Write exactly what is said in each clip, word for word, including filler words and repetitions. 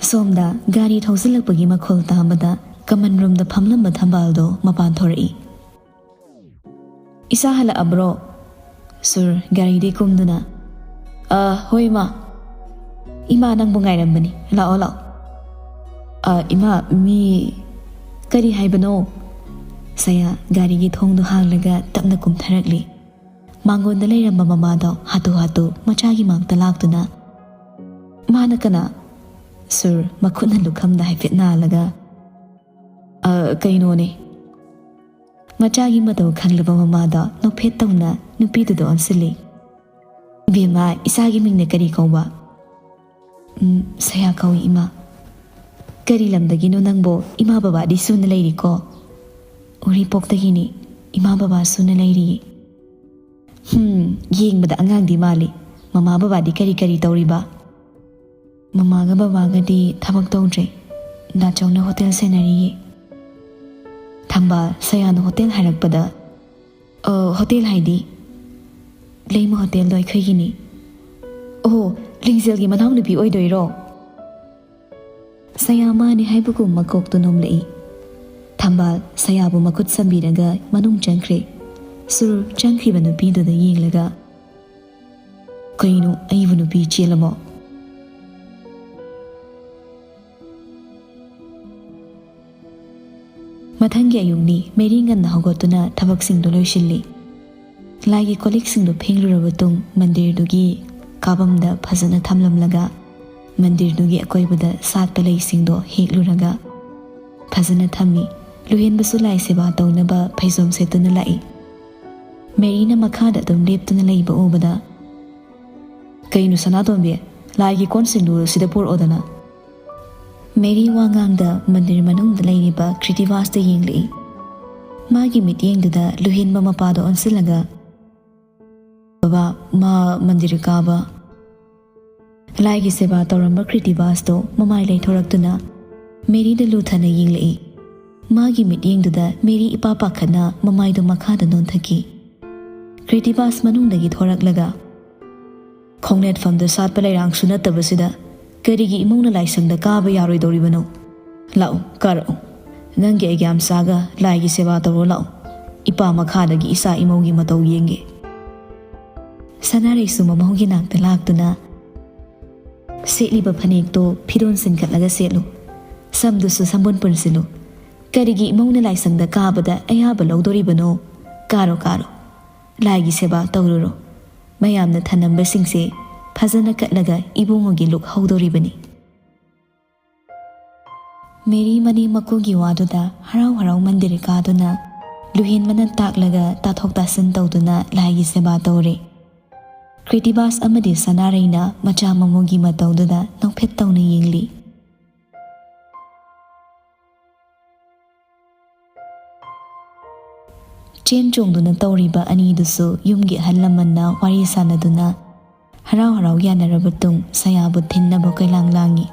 ꯁꯣꯝꯗ ꯒꯥꯔꯤ ꯊꯧꯖꯤꯜꯂꯛꯄꯒꯤ ꯃꯈꯣꯜ ꯇꯥꯕꯗ ꯀꯃꯟ ꯔꯨꯝꯗ ꯐꯝꯂꯝꯕ ꯊꯝꯕꯥꯜꯗꯣ ꯃꯄꯥꯟ ꯊꯣꯔꯛꯏ꯫ "ꯏꯆꯥ ꯍꯜꯂꯛꯑꯕ꯭ꯔꯣ?" ꯁꯨꯔ ꯒꯥꯔꯤꯗꯤ ꯀꯨꯝꯗꯨꯅ, "ꯑ, ꯍꯣꯏ ꯏꯃꯥ꯫ ꯏꯃꯥ ꯅꯪꯕꯨ ꯉꯥꯏꯔꯝꯕꯅꯤ, ꯂꯥꯛꯑꯣ ꯂꯥꯛꯑꯣ꯫" "ꯑ, ꯏꯃꯥ, ꯃꯤ ꯀꯔꯤ ꯍꯥꯏꯕꯅꯣ?" ꯁꯌꯥ ꯒꯥꯔꯤꯒꯤ ꯊꯣꯡꯗꯨ ꯍꯥꯡꯂꯒ ꯇꯞꯅ ꯀꯨꯝꯊꯔꯛꯂꯤ꯫ ꯃꯥꯡꯒꯣꯟꯗ ꯂꯩꯔꯝꯕ ꯃꯃꯥꯗꯣ ꯍꯥꯊꯨ ꯍꯥꯊꯨ ꯃꯆꯥꯒꯤ ꯃꯥꯡꯗ ꯂꯥꯛꯇꯨꯅ, "ꯃꯥꯅ ꯀꯅꯥ?" ꯁꯨꯔ ꯃꯈꯨꯠꯅ ꯂꯨꯈꯝꯗ ꯍꯥꯏꯐꯦꯠ ꯅꯥꯜꯂꯒ, "ꯑ, ꯀꯩꯅꯣꯅꯦ?" ꯃꯆꯥꯒꯤ ꯃꯇꯧ ꯈꯪꯂꯕ ꯃꯃꯥꯗꯣ ꯅꯣꯛꯐꯦꯠ ꯇꯧꯅ ꯅꯨꯄꯤꯗꯨꯗ ꯑꯣꯟꯁꯤꯜꯂꯤ꯫ "ꯏꯕꯦꯝꯃ, ꯏꯆꯥꯒꯤ ꯃꯤꯡꯅ ꯀꯔꯤ ꯀꯧꯕ?" "ꯎꯝ, ꯁꯌꯥ ꯀꯧꯏ, ꯏꯃꯥ꯫" "ꯀꯔꯤ ꯂꯝꯗꯒꯤꯅꯣ ꯅꯪꯕꯣ? ꯏꯃꯥ ꯕꯕꯥꯗꯤ ꯁꯨꯅ ꯂꯩꯔꯤꯀꯣ?" "ꯎꯔꯤꯄꯣꯛꯇꯒꯤꯅꯤ, ꯏꯃꯥ ꯕꯕꯥ ꯁꯨꯅ ꯂꯩꯔꯤꯌꯦ꯫" "ꯍꯝ, ꯌꯦꯡꯕꯗ ꯑꯉꯥꯡꯗꯤ ꯃꯥꯜꯂꯤ꯫ ꯃꯃꯥ ꯕꯕꯥꯗꯤ ꯀꯔꯤ ꯀꯔꯤ ꯇꯧꯔꯤꯕ?" "ꯃꯃꯥꯒ ꯕꯕꯥꯒꯗꯤ ꯊꯕꯛ ꯇꯧꯗ꯭ꯔꯦ꯫ ꯗꯥꯆꯧꯅ ꯍꯣꯇꯦꯜ ꯁꯦꯟꯅꯔꯤꯌꯦ꯫" ꯊꯝꯕꯥꯜ ꯁꯌꯥꯅ ꯍꯣꯇꯦꯜ ꯍꯥꯏꯔꯛꯄꯗ, "ꯑ, ꯍꯣꯇꯦꯜ ꯍꯥꯏꯗꯤ?" "ꯂꯩꯃ ꯍꯣꯇꯦꯜꯗꯣ ꯑꯩꯈꯣꯏꯒꯤꯅꯤ꯫" "ꯑꯣ, ꯂꯤꯡꯖꯦꯜꯒꯤ ꯃꯅꯥꯎꯅꯨꯄꯤ ꯑꯣꯏꯗꯣꯏꯔꯣ?" ꯁꯌꯥ ꯃꯥꯅꯦ ꯍꯥꯏꯕꯒꯨꯝ ꯃꯀꯣꯛꯇꯨ ꯅꯣꯝꯂꯛꯏ꯫ ꯊꯝꯕꯥꯜ ꯁꯌꯥꯕꯨ ꯃꯈꯨꯠ ꯁꯝꯕꯤꯔꯒ ꯃꯅꯨꯡ ꯆꯪꯈ꯭ꯔꯦ꯫ ꯁꯨꯔ ꯆꯪꯈ꯭ꯔꯤꯕ ꯅꯨꯄꯤꯗꯨꯗ ꯌꯦꯡꯂꯒ, "ꯀꯩꯅꯣ, ꯑꯩꯕꯨ ꯅꯨꯄꯤ ꯆꯦꯜꯂꯕꯣ?" ꯃꯊꯪꯒꯤ ꯑꯌꯨꯛꯅꯤ꯫ ꯃꯦꯔꯤ ꯉꯟꯅ ꯍꯧꯒꯠꯇꯨꯅ ꯊꯕꯛꯁꯤꯡꯗꯨ ꯂꯣꯏꯁꯤꯜꯂꯤ꯫ ꯂꯥꯏꯒꯤ ꯀꯣꯜꯂꯤꯛꯁꯤꯡꯗꯨ ꯐꯦꯡꯂꯨꯔꯕ ꯇꯨꯡ ꯃꯟꯗꯤꯔꯗꯨꯒꯤ ꯀꯥꯐꯝꯗ ꯐꯖꯅ ꯊꯝꯂꯝꯂꯒ, ꯃꯟꯗꯤꯔꯗꯨꯒꯤ ꯑꯀꯣꯏꯕꯗ ꯁꯥꯠꯄ ꯂꯩꯁꯤꯡꯗꯣ ꯍꯦꯛꯂꯨꯔꯒ ꯐꯖꯅ ꯊꯝꯃꯤ꯫ ꯂꯨꯍꯦꯟꯕꯁꯨ ꯂꯥꯏ ꯁꯦꯕꯥ ꯇꯧꯅꯕ ꯐꯩꯖꯣꯝ ꯁꯦꯠꯇꯨꯅ ꯂꯥꯛꯏ꯫ ꯃꯦꯔꯤꯅ ꯃꯈꯥꯗ ꯑꯗꯨꯝ ꯂꯦꯞꯇꯨꯅ ꯂꯩꯕ ꯎꯕꯗ, "ꯀꯩꯅꯣ ꯁꯅꯥꯇꯣꯝꯕꯤ, ꯂꯥꯏꯒꯤ ꯀꯣꯟꯁꯤꯡꯗꯨ ꯁꯤꯗ ꯄꯨꯔꯛꯑꯣꯗꯅ꯫" ꯃꯦꯔꯤ ꯋꯥ ꯉꯥꯡꯗ ꯃꯟꯗꯤꯔ ꯃꯅꯨꯡꯗ ꯂꯩꯔꯤꯕ ꯀ꯭ꯔꯤꯇꯤꯕꯥꯁꯇ ꯌꯦꯡꯂꯛꯏ꯫ ꯃꯥꯒꯤ ꯃꯤꯠꯌꯦꯡꯗꯨꯗ ꯂꯨꯍꯦꯟꯕ ꯃꯄꯥꯗꯣ ꯑꯣꯟꯁꯤꯜꯂꯒ, "ꯕꯕꯥ, ꯃꯥ ꯃꯟꯗꯤꯔ ꯀꯥꯕ꯫" ꯂꯥꯏꯒꯤ ꯁꯦꯕꯥ ꯇꯧꯔꯝꯕ ꯀ꯭ꯔꯤꯇꯤꯕꯥꯁꯇꯣ ꯃꯃꯥꯏ ꯂꯩꯊꯣꯔꯛꯇꯨꯅ ꯃꯦꯔꯤꯗ ꯂꯨꯊꯅ ꯌꯦꯡꯂꯛꯏ꯫ ꯃꯥꯒꯤ ꯃꯤꯠꯌꯦꯡꯗꯨꯗ ꯃꯦꯔꯤ ꯏꯄꯥ ꯄꯥꯈꯠꯅ ꯃꯃꯥꯏꯗꯨ ꯃꯈꯥꯗ ꯅꯣꯟꯊꯈꯤ꯫ ꯀ꯭ꯔꯤꯇꯤꯕꯥꯁ ꯃꯅꯨꯡꯗꯒꯤ ꯊꯣꯔꯛꯂꯒ, "ꯈꯣꯡꯅꯦꯠꯐꯝꯗ ꯁꯥꯠꯄ ꯂꯩꯔꯥꯡꯁꯨ ꯅꯠꯇꯕꯁꯤꯗ ꯀꯔꯤꯒꯤ ꯏꯃꯧꯅ ꯂꯥꯏꯁꯪꯗ ꯀꯥꯕ ꯌꯥꯔꯣꯏꯗꯧꯔꯤꯕꯅꯣ? ꯂꯥꯛꯑꯣ, ꯀꯥꯔꯛꯑꯣ꯫ ꯅꯪꯒꯤ ꯑꯩꯒ꯭ꯌꯥꯝꯆꯥꯒ ꯂꯥꯏꯒꯤ ꯁꯦꯕꯥ ꯇꯧꯔꯣ ꯂꯥꯛꯑꯣ꯫ ꯏꯄꯥ ꯃꯈꯥꯗꯒꯤ ꯏꯆꯥ ꯏꯃꯧꯒꯤ ꯃꯇꯧ ꯌꯦꯡꯒꯦ꯫" ꯁꯅꯥꯔꯩꯁꯨ ꯃꯃꯧꯒꯤ ꯅꯥꯛꯇ ꯂꯥꯛꯇꯨꯅ, "ꯁꯦꯠꯂꯤꯕ ꯐꯅꯦꯛꯇꯣ ꯐꯤꯗꯣꯟ ꯆꯤꯟꯈꯠꯂꯒ ꯁꯦꯠꯂꯨ, ꯁꯝꯗꯨꯁꯨ ꯁꯝꯕꯨꯟ ꯄꯨꯟꯁꯤꯜꯂꯨ꯫ ꯀꯔꯤꯒꯤ ꯏꯃꯧꯅ ꯂꯥꯏꯁꯪꯗ ꯀꯥꯕꯗ ꯑꯌꯥꯕ ꯂꯧꯗꯣꯔꯤꯕꯅꯣ? ꯀꯥꯔꯣ, ꯀꯥꯔꯣ꯫ ꯂꯥꯏꯒꯤ ꯁꯦꯕꯥ ꯇꯧꯔꯨꯔꯣ꯫ ꯃꯌꯥꯝꯅ ꯊꯅꯝꯕꯁꯤꯡꯁꯦ ꯐꯖꯅ ꯀꯠꯂꯒ ꯏꯕꯨꯡꯉꯣꯒꯤ ꯂꯨꯛ ꯍꯧꯗꯣꯔꯤꯕꯅꯤ꯫" ꯃꯦꯔꯤ ꯃꯅꯦꯝ ꯃꯀꯨꯒꯤ ꯋꯥꯗꯨꯗ ꯍꯔꯥꯎ ꯍꯔꯥꯎ ꯃꯟꯗꯤꯔ ꯀꯥꯗꯨꯅ, ꯂꯨꯍꯦꯟꯕꯅ ꯇꯥꯛꯂꯒ ꯇꯥꯊꯣꯛ ꯇꯥꯁꯤꯟ ꯇꯧꯗꯨꯅ ꯂꯥꯏꯒꯤ ꯁꯦꯕꯥ ꯇꯧꯔꯦ꯫ ꯀ꯭ꯔꯤꯇꯤꯕꯥꯁ ꯑꯃꯗꯤ ꯁꯅꯥꯔꯩꯅ ꯃꯆꯥ ꯃꯃꯧꯒꯤ ꯃꯇꯧꯗꯨꯗ ꯅꯣꯛꯐꯦꯠ ꯇꯧꯅ ꯌꯦꯡꯂꯤ꯫ ꯆꯦꯟ ꯆꯣꯡꯗꯨꯅ ꯇꯧꯔꯤꯕ ꯑꯅꯤꯗꯨꯁꯨ ꯌꯨꯝꯒꯤ ꯑꯍꯜ ꯂꯃꯟꯅ ꯋꯥꯔꯤ ꯁꯥꯟꯅꯗꯨꯅ ꯍꯔꯥꯎ ꯍꯔꯥꯎ ꯌꯥꯅꯔꯕ ꯇꯨꯡ ꯁꯌꯥꯕꯨ ꯊꯤꯟꯅꯕ ꯀꯣꯏꯂꯥꯡ ꯂꯥꯡꯉꯤ꯫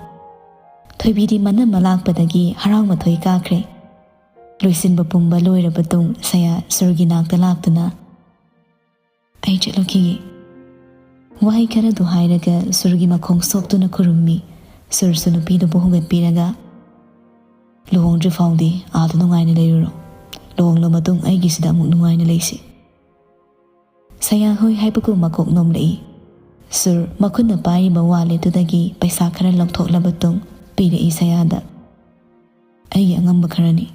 ꯊꯣꯏꯕꯤꯗꯤ ꯃꯅꯝ ꯃꯂꯥꯛꯄꯗꯒꯤ ꯍꯔꯥꯎ ꯃꯊꯣꯏ ꯀꯥꯈ꯭ꯔꯦ꯫ ꯂꯣꯏꯁꯤꯟꯕ ꯄꯨꯝꯕ ꯂꯣꯏꯔꯕ ꯇꯨꯡ ꯁꯌꯥ ꯁꯨꯔꯒꯤ ꯅꯥꯛꯇ ꯂꯥꯛꯇꯨꯅ, "ꯑꯩ ꯆꯠꯂꯨꯈꯤꯒꯦ꯫" ꯋꯥꯍꯩ ꯈꯔꯗꯨ ꯍꯥꯏꯔꯒ ꯁꯨꯔꯒꯤ ꯃꯈꯣꯡ ꯁꯣꯛꯇꯨꯅ ꯈꯨꯔꯨꯝꯃꯤ꯫ ꯁꯨꯔꯁꯨ ꯅꯨꯄꯤꯗꯨꯕꯨ ꯍꯧꯒꯠꯄꯤꯔꯒ, "ꯂꯨꯍꯣꯡꯗ꯭ꯔꯤ ꯐꯥꯎꯗꯤ ꯑꯥꯗ ꯅꯨꯡꯉꯥꯏꯅ ꯂꯩꯔꯨꯔꯣ꯫ ꯂꯨꯍꯣꯡꯂ ꯃꯇꯨꯡ ꯑꯩꯒꯤꯁꯤꯗ ꯑꯃꯨꯛ ꯅꯨꯡꯉꯥꯏꯅ ꯂꯩꯁꯤ꯫" ꯁꯌꯥ ꯍꯣꯏ ꯍꯥꯏꯕꯒꯨꯝ ꯃꯀꯣꯛ ꯅꯣꯝꯂꯛꯏ꯫ ꯁꯨꯔ ꯃꯈꯨꯠꯅ ꯄꯥꯏꯔꯤꯕ ꯋꯥꯂꯦꯠꯇꯨꯗꯒꯤ ꯄꯩꯁꯥ ꯈꯔ ꯂꯧꯊꯣꯛꯂꯕ ꯇꯨꯡ ꯄꯤꯔꯛꯏ ꯁꯌꯥꯗ꯫ "ꯑꯩꯒꯤ ꯑꯉꯝꯕ ꯈꯔꯅꯤ꯫"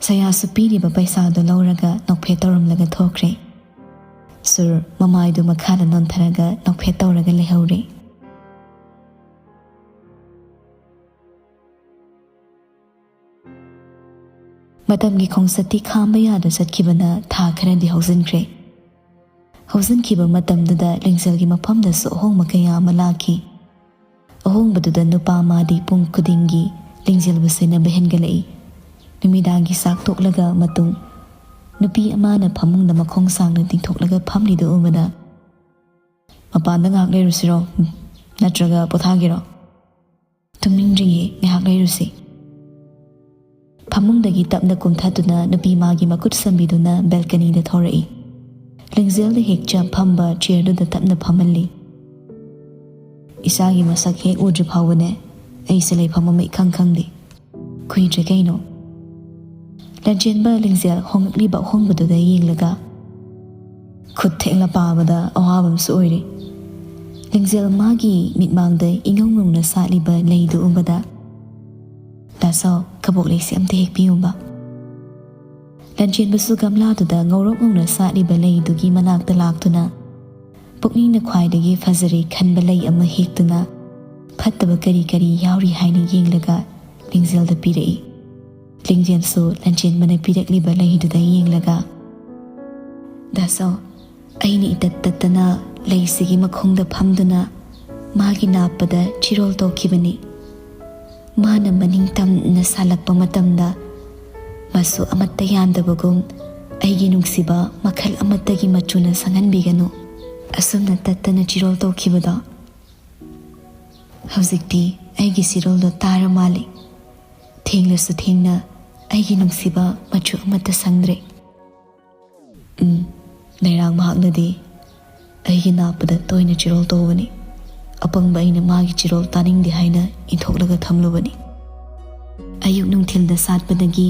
ꯁꯌꯥꯁꯨ ꯄꯤꯔꯤꯕ ꯄꯩꯁꯥꯗꯨ ꯂꯧꯔꯒ ꯅꯣꯛꯐꯦꯠ ꯇꯧꯔꯝꯂꯒ ꯊꯣꯛꯈ꯭ꯔꯦ꯫ ꯁꯨꯔ ꯃꯃꯥꯏꯗꯨ ꯃꯈꯥꯗ ꯅꯣꯟꯊꯔꯒ ꯅꯣꯛꯐꯦꯠ ꯇꯧꯔꯒ ꯂꯩꯍꯧꯔꯦ꯫ ꯃꯇꯝꯒꯤ ꯈꯣꯡꯆꯠꯇꯤ ꯈꯥꯝꯕ ꯌꯥꯗ ꯆꯠꯈꯤꯕꯅ ꯊꯥ ꯈꯔꯗꯤ ꯍꯧꯖꯤꯟꯈ꯭ꯔꯦ꯫ ꯍꯧꯖꯤꯟꯈꯤꯕ ꯃꯇꯝꯗꯨꯗ ꯂꯤꯡꯖꯦꯜꯒꯤ ꯃꯐꯝꯗꯁꯨ ꯑꯍꯣꯡꯕ ꯀꯌꯥ ꯑꯃ ꯂꯥꯛꯈꯤ꯫ ꯑꯍꯣꯡꯕꯗꯨꯗ ꯅꯨꯄꯥ ꯑꯃꯗꯤ ꯄꯨꯡ ꯈꯨꯗꯤꯡꯒꯤ ꯂꯤꯡꯖꯦꯜꯕꯨ ꯁꯦꯟꯅꯕ ꯍꯦꯟꯒꯠꯂꯛꯏ꯫ ꯅꯨꯃꯤꯗꯥꯡꯒꯤ ꯆꯥꯛ ꯇꯣꯛꯂꯒ ꯃꯇꯨꯡ ꯅꯨꯄꯤ ꯑꯃꯅ ꯐꯃꯨꯡꯗ ꯃꯈꯣꯡ ꯁꯥꯡꯅ ꯇꯤꯡꯊꯣꯛꯂꯒ ꯐꯝꯂꯤꯗꯨ ꯎꯕꯗ, "ꯃꯄꯥꯟꯗ ꯉꯥꯏꯍꯥꯛ ꯂꯩꯔꯨꯁꯤꯔꯣ? ꯅꯠꯇ꯭ꯔꯒ ꯄꯣꯊꯥꯒꯦꯔꯣ?" "ꯇꯨꯝꯅꯤꯡꯗ꯭ꯔꯤꯌꯦ, ꯉꯥꯏꯍꯥꯛ ꯂꯩꯔꯨꯁꯤ꯫" ꯐꯃꯨꯡꯗꯒꯤ ꯇꯞꯅ ꯀꯨꯝꯊꯗꯨꯅ ꯅꯨꯄꯤ ꯃꯥꯒꯤ ꯃꯈꯨꯠ ꯁꯝꯕꯤꯗꯨꯅ ꯕꯦꯜꯀꯅꯤꯗ ꯊꯧꯔꯛꯏ꯫ ꯂꯤꯡꯖꯦꯜꯗ ꯍꯦꯛ ꯆꯞ ꯐꯝꯕ ꯆꯤꯌꯔꯗꯨꯗ ꯇꯞꯅ ꯐꯝꯍꯜꯂꯤ꯫ ꯏꯆꯥꯒꯤ ꯃꯁꯛ ꯍꯦꯛ ꯎꯗ꯭ꯔꯤ ꯐꯥꯎꯕꯅꯦ ꯑꯩꯁꯦ ꯂꯩꯐꯝ ꯑꯃ ꯏꯈꯪ ꯈꯪꯗꯦ꯫ ꯀꯨꯏꯗ꯭ꯔꯦ ꯀꯩꯅꯣ꯫ ꯂꯟꯆꯦꯟꯕ ꯂꯤꯡꯖꯦꯜ ꯍꯣꯡꯂꯛꯂꯤꯕ ꯑꯍꯣꯡꯕꯗꯨꯗ ꯌꯦꯡꯂꯒ ꯈꯨꯠ ꯊꯦꯛꯂ ꯄꯥꯕꯗ ꯑꯋꯥꯕ ꯑꯃꯁꯨ ꯑꯣꯏꯔꯦ꯫ ꯂꯤꯡꯖꯦꯜ ꯃꯥꯒꯤ ꯃꯤꯠꯃꯥꯡꯗ ꯏꯉꯧ ꯉꯧꯅ ꯁꯥꯠꯂꯤꯕ ꯂꯩꯗꯨ ꯎꯕꯗ, "ꯗꯥ ꯆꯥꯎ, ꯀꯕꯣꯛ ꯂꯩꯁꯤ ꯑꯝꯇ ꯍꯦꯛꯄꯤꯌꯨꯕ"꯫ ꯂꯟꯆꯦꯟꯕꯁꯨ ꯒꯝꯂꯥꯗꯨꯗ ꯉꯧꯔꯣꯛ ꯉꯧꯅ ꯁꯥꯠꯂꯤꯕ ꯂꯩꯗꯨꯒꯤ ꯃꯅꯥꯛꯇ ꯂꯥꯛꯇꯨꯅ ꯄꯨꯛꯅꯤꯡꯅ ꯈ꯭ꯋꯥꯏꯗꯒꯤ ꯐꯖꯔꯦ ꯈꯟꯕ ꯂꯩ ꯑꯃ ꯍꯦꯛꯇꯨꯅ ꯐꯠꯇꯕ ꯀꯔꯤ ꯀꯔꯤ ꯌꯥꯎꯔꯤ ꯍꯥꯏꯅ ꯌꯦꯡꯂꯒ ꯂꯤꯡꯖꯦꯜꯗ ꯄꯤꯔꯛꯏ꯫ ꯂꯤꯡꯖꯦꯜꯁꯨ ꯂꯟꯆꯦꯟꯕꯅ ꯄꯤꯔꯛꯂꯤꯕ ꯂꯩꯗꯨꯗ ꯌꯦꯡꯂꯒ, "ꯗꯥ ꯆꯥꯎ, ꯑꯩꯅ ꯏꯇꯠ ꯇꯠꯇꯅ ꯂꯩꯁꯤꯒꯤ ꯃꯈꯣꯡꯗ ꯐꯝꯗꯨꯅ ꯃꯥꯒꯤ ꯅꯥꯞꯄꯗ ꯆꯤꯔꯣꯜ ꯇꯧꯈꯤꯕꯅꯤ꯫ ꯃꯥꯅ ꯃꯅꯤꯡ ꯇꯝꯅ ꯁꯥꯜꯂꯛꯄ ꯃꯇꯝꯗ ꯃꯆꯨ ꯑꯃꯠꯇ ꯌꯥꯟꯗꯕꯒꯨꯝ ꯑꯩꯒꯤ ꯅꯨꯡꯁꯤꯕ ꯃꯈꯜ ꯑꯃꯠꯇꯒꯤ ꯃꯆꯨꯅ ꯁꯪꯍꯟꯕꯤꯒꯅꯨ꯫ ꯑꯁꯨꯝꯅ ꯇꯠꯇꯅ ꯆꯤꯔꯣꯜ ꯇꯧꯈꯤꯕꯗꯣ ꯍꯧꯖꯤꯛꯇꯤ ꯑꯩꯒꯤ ꯆꯤꯔꯣꯜꯗꯣ ꯇꯥꯔ ꯃꯥꯜꯂꯤ꯫ ꯊꯦꯡꯂꯁꯨ ꯊꯦꯡꯅ ꯑꯩꯒꯤ ꯅꯨꯡꯁꯤꯕ ꯃꯆꯨ ꯑꯃꯠꯇ ꯁꯪꯗ꯭ꯔꯦ"꯫ ꯎꯝ, ꯂꯩꯔꯥꯡ ꯃꯍꯥꯛꯅꯗꯤ ꯑꯩꯒꯤ ꯅꯥꯞꯄꯗ ꯇꯣꯏꯅ ꯆꯤꯔꯣꯜ ꯇꯧꯕꯅꯤ꯫ ꯑꯄꯪꯕ ꯑꯩꯅ ꯃꯥꯒꯤ ꯆꯤꯔꯣꯜ ꯇꯥꯅꯤꯡꯗꯦ ꯍꯥꯏꯅ ꯏꯟꯊꯣꯛꯂꯒ ꯊꯝꯂꯨꯕꯅꯤ꯫ ꯑꯌꯨꯛ ꯅꯨꯡꯊꯤꯜꯗ ꯁꯥꯠꯄꯗꯒꯤ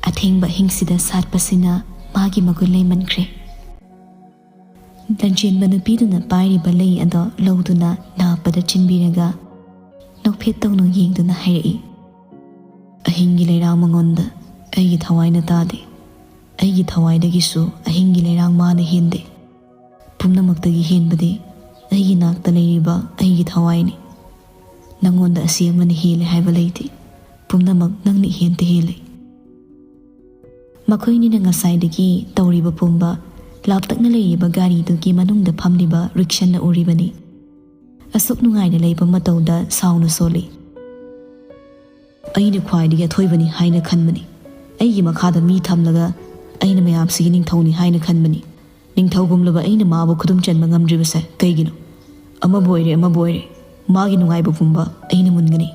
ꯑꯊꯦꯡꯕ ꯑꯍꯤꯡꯁꯤꯗ ꯁꯥꯠꯄꯁꯤꯅ ꯃꯥꯒꯤ ꯃꯒꯨꯟ ꯂꯩꯃꯟꯈ꯭ꯔꯦ꯫ ꯂꯟꯆꯦꯟꯕ ꯅꯨꯄꯤꯗꯨꯅ ꯄꯥꯏꯔꯤꯕ ꯂꯩ ꯑꯗꯣ ꯂꯧꯗꯨꯅ ꯅꯥꯞꯄꯗ ꯆꯤꯟꯕꯤꯔꯒ ꯅꯣꯛꯐꯦꯠ ꯇꯧꯅ ꯌꯦꯡꯗꯨꯅ ꯍꯥꯏꯔꯛꯏ, "ꯑꯍꯤꯡꯒꯤ ꯂꯩꯔꯥꯡ ꯃꯉꯣꯟꯗ ꯑꯩꯒꯤ ꯊꯋꯥꯏꯅ ꯇꯥꯗꯦ꯫ ꯑꯩꯒꯤ ꯊꯋꯥꯏꯗꯒꯤꯁꯨ ꯑꯍꯤꯡꯒꯤ ꯂꯩꯔꯥꯡ ꯃꯥꯅ ꯍꯦꯟꯗꯦ꯫ ꯄꯨꯝꯅꯃꯛꯇꯒꯤ ꯍꯦꯟꯕꯗꯤ ꯑꯩꯒꯤ ꯅꯥꯛꯇ ꯂꯩꯔꯤꯕ ꯑꯩꯒꯤ ꯊꯋꯥꯏꯅꯤ꯫ ꯅꯪꯉꯣꯟꯗ ꯑꯁꯤ ꯑꯃꯅ ꯍꯦꯜꯂꯦ ꯍꯥꯏꯕ ꯂꯩꯇꯦ꯫ ꯄꯨꯝꯅꯃꯛ ꯅꯪꯅ ꯏꯍꯦꯟꯇ ꯍꯦꯜꯂꯦ"꯫ ꯃꯈꯣꯏꯅꯤꯅ ꯉꯁꯥꯏꯗꯒꯤ ꯇꯧꯔꯤꯕ ꯄꯨꯝꯕ ꯂꯥꯞꯇꯛꯅ ꯂꯩꯔꯤꯕ ꯒꯥꯔꯤꯗꯨꯒꯤ ꯃꯅꯨꯡꯗ ꯐꯝꯂꯤꯕ ꯔꯤꯛꯁꯟꯅ ꯎꯔꯤꯕꯅꯤ꯫ ꯑꯁꯨꯛ ꯅꯨꯡꯉꯥꯏꯅ ꯂꯩꯕ ꯃꯇꯧꯗ ꯁꯥꯎꯅ ꯁꯣꯜꯂꯤ꯫ "ꯑꯩꯅ ꯈ꯭ꯋꯥꯏꯗꯒꯤ ꯑꯊꯣꯏꯕꯅꯤ ꯍꯥꯏꯅ ꯈꯟꯕꯅꯤ꯫ ꯑꯩꯒꯤ ꯃꯈꯥꯗ ꯃꯤ ꯊꯝꯂꯒ ꯑꯩꯅ ꯃꯌꯥꯝꯁꯤꯒꯤ ꯅꯤꯡꯊꯧꯅꯤ ꯍꯥꯏꯅ ꯈꯟꯕꯅꯤ꯫ ꯅꯤꯡꯊꯧꯒꯨꯝꯂꯕ ꯑꯩꯅ ꯃꯥꯕꯨ ꯈꯨꯗꯨꯝ ꯆꯟꯕ ꯉꯝꯗ꯭ꯔꯤꯕꯁꯦ ꯀꯩꯒꯤꯅꯣ? ꯑꯃꯕꯨ ꯑꯣꯏꯔꯦ, ꯑꯃꯕꯨ ꯑꯣꯏꯔꯦ, ꯃꯥꯒꯤ ꯅꯨꯡꯉꯥꯏꯕ ꯄꯨꯝꯕ ꯑꯩꯅ ꯃꯨꯟꯒꯅꯤ"꯫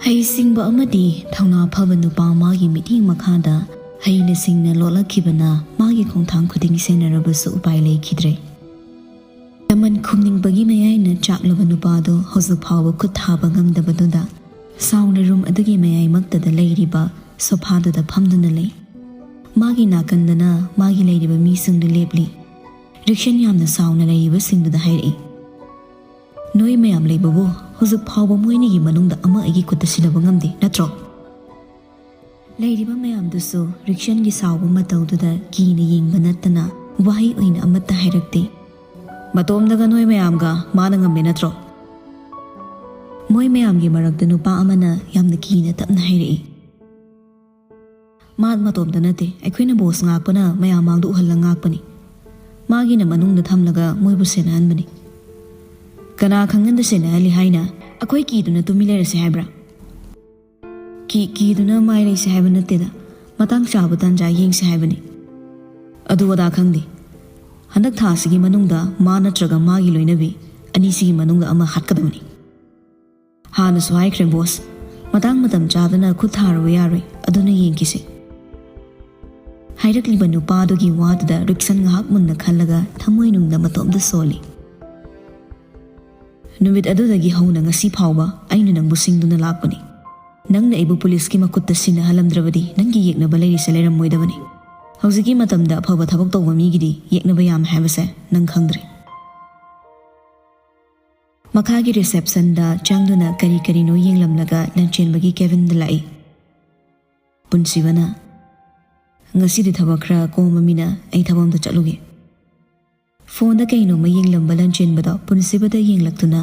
ꯍꯩꯁꯤꯡꯕ ꯑꯃꯗꯤ ꯊꯧꯅꯥ ꯐꯕ ꯅꯨꯄꯥ ꯑꯃꯒꯤ ꯃꯤꯠꯌꯦꯡ ꯃꯈꯥꯗ ꯍꯩꯅ ꯁꯤꯡꯅ ꯂꯣꯠꯂꯛꯈꯤꯕꯅ ꯃꯥꯒꯤ ꯈꯣꯡꯊꯥꯡ ꯈꯨꯗꯤꯡ ꯁꯦꯟꯅꯔꯕꯁꯨ ꯎꯄꯥꯏ ꯂꯩꯈꯤꯗ꯭ꯔꯦ꯫ ꯂꯃꯟ ꯈꯨꯝꯅꯤꯡꯕꯒꯤ ꯃꯌꯥꯏꯅ ꯆꯥꯛꯂꯕ ꯅꯨꯄꯥꯗꯣ ꯍꯧꯖꯤꯛ ꯐꯥꯎꯕ ꯈꯨꯠ ꯊꯥꯕ ꯉꯝꯗꯕꯗꯨꯗ ꯁꯥꯎꯅ ꯔꯨꯝ ꯑꯗꯨꯒꯤ ꯃꯌꯥꯏꯃꯛꯇꯗ ꯂꯩꯔꯤꯕ ꯁꯣꯐꯥꯗꯨꯗ ꯐꯝꯗꯨꯅ ꯂꯩ꯫ ꯃꯥꯒꯤ ꯅꯥꯀꯟꯗꯅ ꯃꯥꯒꯤ ꯂꯩꯔꯤꯕ ꯃꯤꯁꯤꯡꯗꯨ ꯂꯦꯞꯂꯤ꯫ ꯔꯤꯛꯁꯟ ꯌꯥꯝꯅ ꯁꯥꯎꯅ ꯂꯩꯔꯤꯕꯁꯤꯡꯗꯨꯗ ꯍꯥꯏꯔꯛꯏ, "ꯅꯣꯏ ꯃꯌꯥꯝ ꯂꯩꯕꯕꯨ ꯍꯧꯖꯤꯛ ꯐꯥꯎꯕ ꯃꯣꯏꯅꯤꯒꯤ ꯃꯅꯨꯡꯗ ꯑꯃ ꯑꯩꯒꯤ ꯈꯨꯠꯇ ꯁꯤꯟꯅꯕ ꯉꯝꯗꯦ ꯅꯠꯇ꯭ꯔꯣ?" ꯂꯩꯔꯤꯕ ꯃꯌꯥꯝꯗꯨꯁꯨ ꯔꯤꯛꯁꯟꯒꯤ ꯁꯥꯎꯕ ꯃꯇꯧꯗꯨꯗ ꯀꯤꯅ ꯌꯦꯡꯕ ꯅꯠꯇꯅ ꯋꯥꯍꯩ ꯑꯣꯏꯅ ꯑꯃꯠꯇ ꯍꯥꯏꯔꯛꯇꯦ꯫ "ꯃꯇꯣꯝꯗꯒ ꯅꯣꯏ ꯃꯌꯥꯝꯒ ꯃꯥꯅ ꯉꯝꯃꯦ ꯅꯠꯇ꯭ꯔꯣ?" ꯃꯣꯏ ꯃꯌꯥꯝꯒꯤ ꯃꯔꯛꯇ ꯅꯨꯄꯥ ꯑꯃꯅ ꯌꯥꯝꯅ ꯀꯤꯅ ꯇꯞꯅ ꯍꯥꯏꯔꯛꯏ, "ꯃꯥ ꯃꯇꯣꯝꯇ ꯅꯠꯇꯦ, ꯑꯩꯈꯣꯏꯅ ꯕꯣꯁ ꯉꯥꯛꯄꯅ ꯃꯌꯥꯝ ꯃꯥꯡꯗ ꯎꯍꯜꯂ ꯉꯥꯛꯄꯅꯤ꯫ ꯃꯥꯒꯤꯅ ꯃꯅꯨꯡꯗ ꯊꯝꯂꯒ ꯃꯣꯏꯕꯨ ꯁꯦꯟꯅꯍꯟꯕꯅꯤ꯫ ꯀꯅꯥ ꯈꯪꯍꯟꯗ ꯁꯦꯟꯅꯍꯜꯂꯤ ꯍꯥꯏꯅ? ꯑꯩꯈꯣꯏ ꯀꯤꯗꯨꯅ ꯇꯨꯃꯤ ꯂꯩꯔꯁꯦ ꯍꯥꯏꯕ꯭ꯔꯥ?" "ꯀꯤ-, ꯀꯤꯗꯨꯅ ꯃꯥꯏ ꯂꯩꯁꯦ ꯍꯥꯏꯕ ꯅꯠꯇꯦꯗ꯫ ꯃꯇꯥꯡ ꯆꯥꯕ ꯇꯥꯟꯖꯥ ꯌꯦꯡꯁꯦ ꯍꯥꯏꯕꯅꯤ꯫ ꯑꯗꯨ ꯑꯗꯥ ꯈꯪꯗꯦ꯫ ꯍꯟꯗꯛ ꯊꯥ ꯑꯁꯤꯒꯤ ꯃꯅꯨꯡꯗ ꯃꯥ ꯅꯠꯇ꯭ꯔꯒ ꯃꯥꯒꯤ ꯂꯣꯏꯅꯕꯤ ꯑꯅꯤꯁꯤꯒꯤ ꯃꯅꯨꯡꯗ ꯑꯃ ꯍꯥꯠꯀꯗꯕꯅꯤ꯫ ꯍꯥꯟꯅꯁꯨ ꯍꯥꯏꯈ꯭ꯔꯦ ꯕꯣꯁ, ꯃꯇꯥꯡ ꯃꯇꯝ ꯆꯥꯗꯅ ꯈꯨꯠ ꯊꯥꯔꯨꯕ ꯌꯥꯔꯣꯏ, ꯑꯗꯨꯅ ꯌꯦꯡꯈꯤꯁꯦ꯫" ꯍꯥꯏꯔꯛꯂꯤꯕ ꯅꯨꯄꯥꯗꯨꯒꯤ ꯋꯥꯗꯨꯗ ꯔꯤꯛꯁꯟ ꯉꯥꯏꯍꯥꯛ ꯃꯨꯟꯅ ꯈꯜꯂꯒ ꯊꯃꯣꯏ ꯅꯨꯡꯗ ꯃꯇꯣꯝꯇ ꯁꯣꯜꯂꯤ꯫ "ꯅꯨꯃꯤꯠ ꯑꯗꯨꯗꯒꯤ ꯍꯧꯅ ꯉꯁꯤ ꯐꯥꯎꯕ ꯑꯩꯅ ꯅꯪꯕꯨ ꯁꯤꯡꯗꯨꯅ ꯂꯥꯛꯄꯅꯤ꯫ ꯅꯪꯅ ꯑꯩꯕꯨ ꯄꯨꯂꯤꯁꯀꯤ ꯃꯈꯨꯠꯇ ꯁꯤꯟꯅꯍꯜꯂꯝꯗ꯭ꯔꯕꯗꯤ ꯅꯪꯒꯤ ꯌꯦꯛꯅꯕ ꯂꯩꯔꯤꯁꯦ ꯂꯩꯔꯝꯃꯣꯏꯗꯕꯅꯤ꯫ ꯍꯧꯖꯤꯛꯀꯤ ꯃꯇꯝꯗ ꯑꯐꯕ ꯊꯕꯛ ꯇꯧꯕ ꯃꯤꯒꯤꯗꯤ ꯌꯦꯛꯅꯕ ꯌꯥꯝꯃꯦ ꯍꯥꯏꯕꯁꯦ ꯅꯪ ꯈꯪꯗ꯭ꯔꯤ꯫" ꯃꯈꯥꯒꯤ ꯔꯤꯁꯦꯞꯁꯟꯗ ꯆꯪꯗꯨꯅ ꯀꯔꯤ ꯀꯔꯤꯅꯣ ꯌꯦꯡꯂꯝꯂꯒ ꯂꯟꯆꯦꯟꯕꯒꯤ ꯀꯦꯕꯤꯟꯗ ꯂꯥꯛꯏ꯫ ꯄꯨꯟꯁꯤꯕꯅ, "ꯉꯁꯤꯗꯤ ꯊꯕꯛ ꯈꯔ ꯀꯣꯝꯕ ꯃꯤꯅ ꯑꯩ ꯊꯕꯛ ꯑꯝꯇ ꯆꯠꯂꯨꯒꯦ꯫" ꯐꯣꯟꯗ ꯀꯩꯅꯣꯝꯃ ꯌꯦꯡꯂꯝꯕ ꯂꯟꯆꯦꯟꯕꯗꯣ ꯄꯨꯟꯁꯤꯕꯗ ꯌꯦꯡꯂꯛꯇꯨꯅ,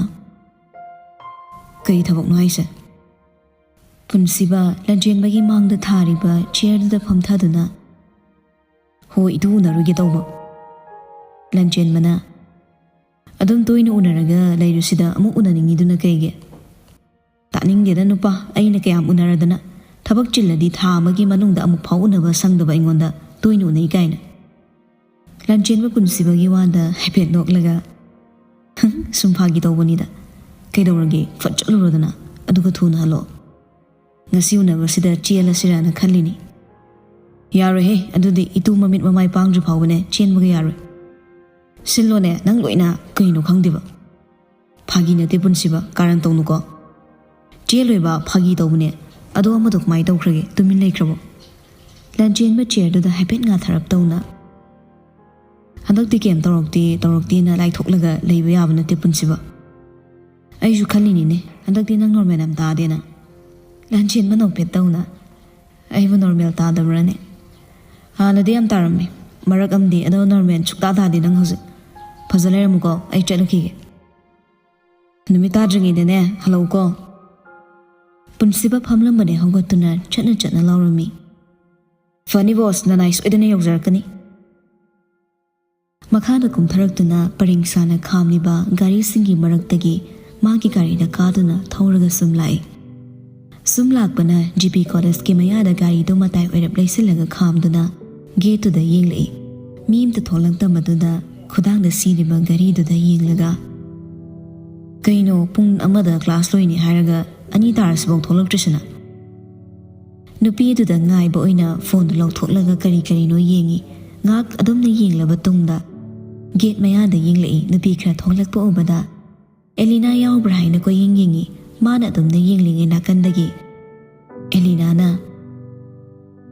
"ꯀꯩ ꯊꯕꯛꯅꯣ ꯍꯥꯏꯁꯦ?" ꯄꯨꯟꯁꯤꯕ ꯂꯟꯆꯦꯟꯕꯒꯤ ꯃꯥꯡꯗ ꯊꯥꯔꯤꯕ ꯆꯤꯌꯔꯗꯨꯗ ꯐꯝꯊꯗꯨꯅ, "ꯍꯣ, ꯏꯇꯨ ꯎꯅꯔꯨꯒꯦ ꯇꯧꯕ꯫" ꯂꯟꯆꯦꯟꯕꯅ, "ꯑꯗꯨꯝ ꯇꯣꯏꯅ ꯎꯅꯔꯒ ꯂꯩꯔꯨꯁꯤꯗ, ꯑꯃꯨꯛ ꯎꯅꯅꯤꯡꯉꯤꯗꯨꯅ ꯀꯩꯒꯤ?" "ꯇꯥꯅꯤꯡꯗꯦꯗ ꯅꯨꯄꯥ, ꯑꯩꯅ ꯀꯌꯥꯝ ꯎꯅꯔꯗꯅ? ꯊꯕꯛ ꯆꯤꯜꯂꯗꯤ ꯊꯥ ꯑꯃꯒꯤ ꯃꯅꯨꯡꯗ ꯑꯃꯨꯛ ꯐꯥꯎ ꯎꯅꯕ ꯁꯪꯗꯕ ꯑꯩꯉꯣꯟꯗ ꯇꯣꯏꯅ ꯎꯅꯩ ꯀꯥꯏꯅ?" ꯂꯟꯆꯦꯟꯕ ꯄꯨꯟꯁꯤꯕꯒꯤ ꯋꯥꯗ ꯍꯥꯏꯐꯦꯠ ꯅꯣꯛꯂꯒ, "ꯁꯨꯝ ꯐꯥꯒꯤ ꯇꯧꯕꯅꯤꯗ꯫ ꯀꯩꯗꯧꯔꯒꯦ? ꯐꯠ ꯆꯠꯂꯨꯔꯣꯗꯅ, ꯑꯗꯨꯒ ꯊꯨꯅ ꯍꯜꯂꯛꯑꯣ꯫ ꯉꯁꯤ ꯎꯅꯕꯁꯤꯗ ꯆꯦꯜꯂꯁꯤꯔꯥꯅ ꯈꯜꯂꯤꯅꯤ꯫" "ꯌꯥꯔꯣꯏꯍꯦ, ꯑꯗꯨꯗꯤ ꯏꯇꯨ ꯃꯃꯤꯠ ꯃꯃꯥꯏ ꯄꯥꯡꯗ꯭ꯔꯤ ꯐꯥꯎꯕꯅꯦ ꯆꯦꯟꯕꯒ ꯌꯥꯔꯣꯏ꯫ ꯁꯤꯜꯂꯣꯅꯦ, ꯅꯪ ꯂꯣꯏꯅ ꯀꯩꯅꯣ ꯈꯪꯗꯦꯕ꯫ ꯐꯥꯒꯤ ꯅꯠꯇꯦ ꯄꯨꯟꯁꯤꯕ, ꯀꯥꯔꯟ ꯇꯧꯅꯨꯀꯣ꯫ ꯆꯦꯜꯂꯣꯏꯕ, ꯐꯥꯒꯤ ꯇꯧꯕꯅꯦ꯫ ꯑꯗꯣ ꯑꯃꯗꯣ ꯀꯃꯥꯏ ꯇꯧꯈ꯭ꯔꯒꯦ? ꯇꯨꯃꯤꯟ ꯂꯩꯈ꯭ꯔꯕꯣ?" ꯂꯥꯟꯆꯦꯟꯕ ꯆꯤꯌꯔꯗꯨꯗ ꯍꯥꯏꯐꯦꯠ ꯉꯥꯊꯔꯞ ꯇꯧꯅ, "ꯍꯟꯗꯛꯇꯤ ꯀꯩꯝ ꯇꯧꯔꯛꯇꯦ, ꯇꯧꯔꯛꯇꯦꯅ ꯂꯥꯏꯊꯣꯛꯂꯒ ꯂꯩꯕ ꯌꯥꯕ ꯅꯠꯇꯦ ꯄꯨꯟꯁꯤꯕ꯫ ꯑꯩꯁꯨ ꯈꯜꯂꯤꯅꯤꯅꯦ, ꯍꯟꯗꯛꯇꯤ ꯅꯪ ꯅꯣꯔꯃꯦꯜ ꯌꯥꯝ ꯇꯥꯗꯦꯅ꯫" ꯂꯥꯟꯆꯦꯟꯕ ꯅꯣꯛꯐꯦꯠ ꯇꯧꯅ, "ꯑꯩꯕꯨ ꯅꯣꯔꯃꯦꯜ ꯇꯥꯗꯕ꯭ꯔꯥꯅꯦ? ꯍꯥꯟꯅꯗꯤ ꯌꯥꯝ ꯇꯥꯔꯝꯃꯤ, ꯃꯔꯛ ꯑꯃꯗꯤ, ꯑꯗꯣ ꯅꯣꯔꯃꯦꯜ ꯁꯨꯛꯇꯥ ꯇꯥꯗꯦ ꯅꯪ ꯍꯧꯖꯤꯛ꯫ ꯐꯖ ꯂꯩꯔꯝꯃꯨꯀꯣ, ꯑꯩ ꯆꯠꯂꯨꯈꯤꯒꯦ꯫ ꯅꯨꯃꯤꯠ ꯇꯥꯗ꯭ꯔꯤꯉꯩꯗꯅꯦ ꯍꯜꯂꯛꯎꯀꯣ꯫" ꯄꯨꯟꯁꯤꯕ ꯐꯝꯂꯝꯕꯅꯦ ꯍꯧꯒꯠꯇꯨꯅ ꯆꯠꯅ ꯆꯠꯅ ꯂꯥꯎꯔꯝꯃꯤ, "ꯐꯅꯤ ꯕꯣꯁ, ꯅꯅꯥꯏ ꯁꯣꯏꯗꯅ ꯌꯧꯖꯔꯛꯀꯅꯤ꯫" ꯃꯈꯥꯗ ꯀꯨꯝꯊꯔꯛꯇꯨꯅ ꯄꯔꯦꯡ ꯁꯥꯅ ꯈꯥꯝꯂꯤꯕ ꯒꯥꯔꯤꯁꯤꯡꯒꯤ ꯃꯔꯛꯇꯒꯤ ꯃꯥꯒꯤ ꯒꯥꯔꯤꯗ ꯀꯥꯗꯨꯅ ꯊꯧꯔꯒ ꯁꯨꯝ ꯂꯥꯛꯏ꯫ ꯁꯨꯝ ꯂꯥꯛꯄꯅ ꯖꯤ ꯄꯤ ꯀꯣꯂꯦꯖꯀꯤ ꯃꯌꯥꯗ ꯒꯥꯔꯤꯗꯨ ꯃꯇꯥꯏ ꯑꯣꯏꯔꯞ ꯂꯩꯁꯤꯜꯂꯒ ꯈꯥꯝꯗꯨꯅ ꯒꯦꯠꯇꯨꯗ ꯌꯦꯡꯂꯛꯏ꯫ ꯃꯤ ꯑꯃꯇ ꯊꯣꯛꯂꯛꯇꯕꯗꯨꯗ ꯈꯨꯗꯥꯡꯗ ꯁꯤꯔꯤꯕ ꯒꯥꯔꯤꯗꯨꯗ ꯌꯦꯡꯂꯒ, "ꯀꯩꯅꯣ, ꯄꯨꯡ ꯑꯃꯗ ꯀ꯭ꯂꯥꯁ ꯂꯣꯏꯅꯤ ꯍꯥꯏꯔꯒ ꯑꯅꯤ ꯇꯥꯔꯁꯤꯐꯥꯎ ꯊꯣꯛꯂꯛꯇ꯭ꯔꯤꯁꯤꯅ?" ꯅꯨꯄꯤ ꯑꯗꯨꯗ ꯉꯥꯏꯕ ꯑꯣꯏꯅ ꯐꯣꯟꯗꯨ ꯂꯧꯊꯣꯛꯂꯒ ꯀꯔꯤ ꯀꯔꯤꯅꯣ ꯌꯦꯡꯉꯤ꯫ ꯉꯥꯏꯍꯥꯛ ꯑꯗꯨꯝꯅ ꯌꯦꯡꯂꯕ ꯇꯨꯡꯗ ꯒꯦꯠ ꯃꯌꯥꯗ ꯌꯦꯡꯂꯛꯏ꯫ ꯅꯨꯄꯤ ꯈꯔ ꯊꯣꯛꯂꯛꯄ ꯎꯕꯗ ꯑꯦꯂꯤꯅꯥ ꯌꯥꯎꯕ꯭ꯔꯥ ꯍꯥꯏꯅ ꯀꯣꯏꯌꯦꯡ ꯌꯦꯡꯉꯤ꯫ ꯃꯥꯅ ꯑꯗꯨꯝꯅ ꯌꯦꯡꯂꯤꯉꯩ ꯅꯥꯀꯟꯗꯒꯤ ꯑꯦꯂꯤꯅꯥꯅ,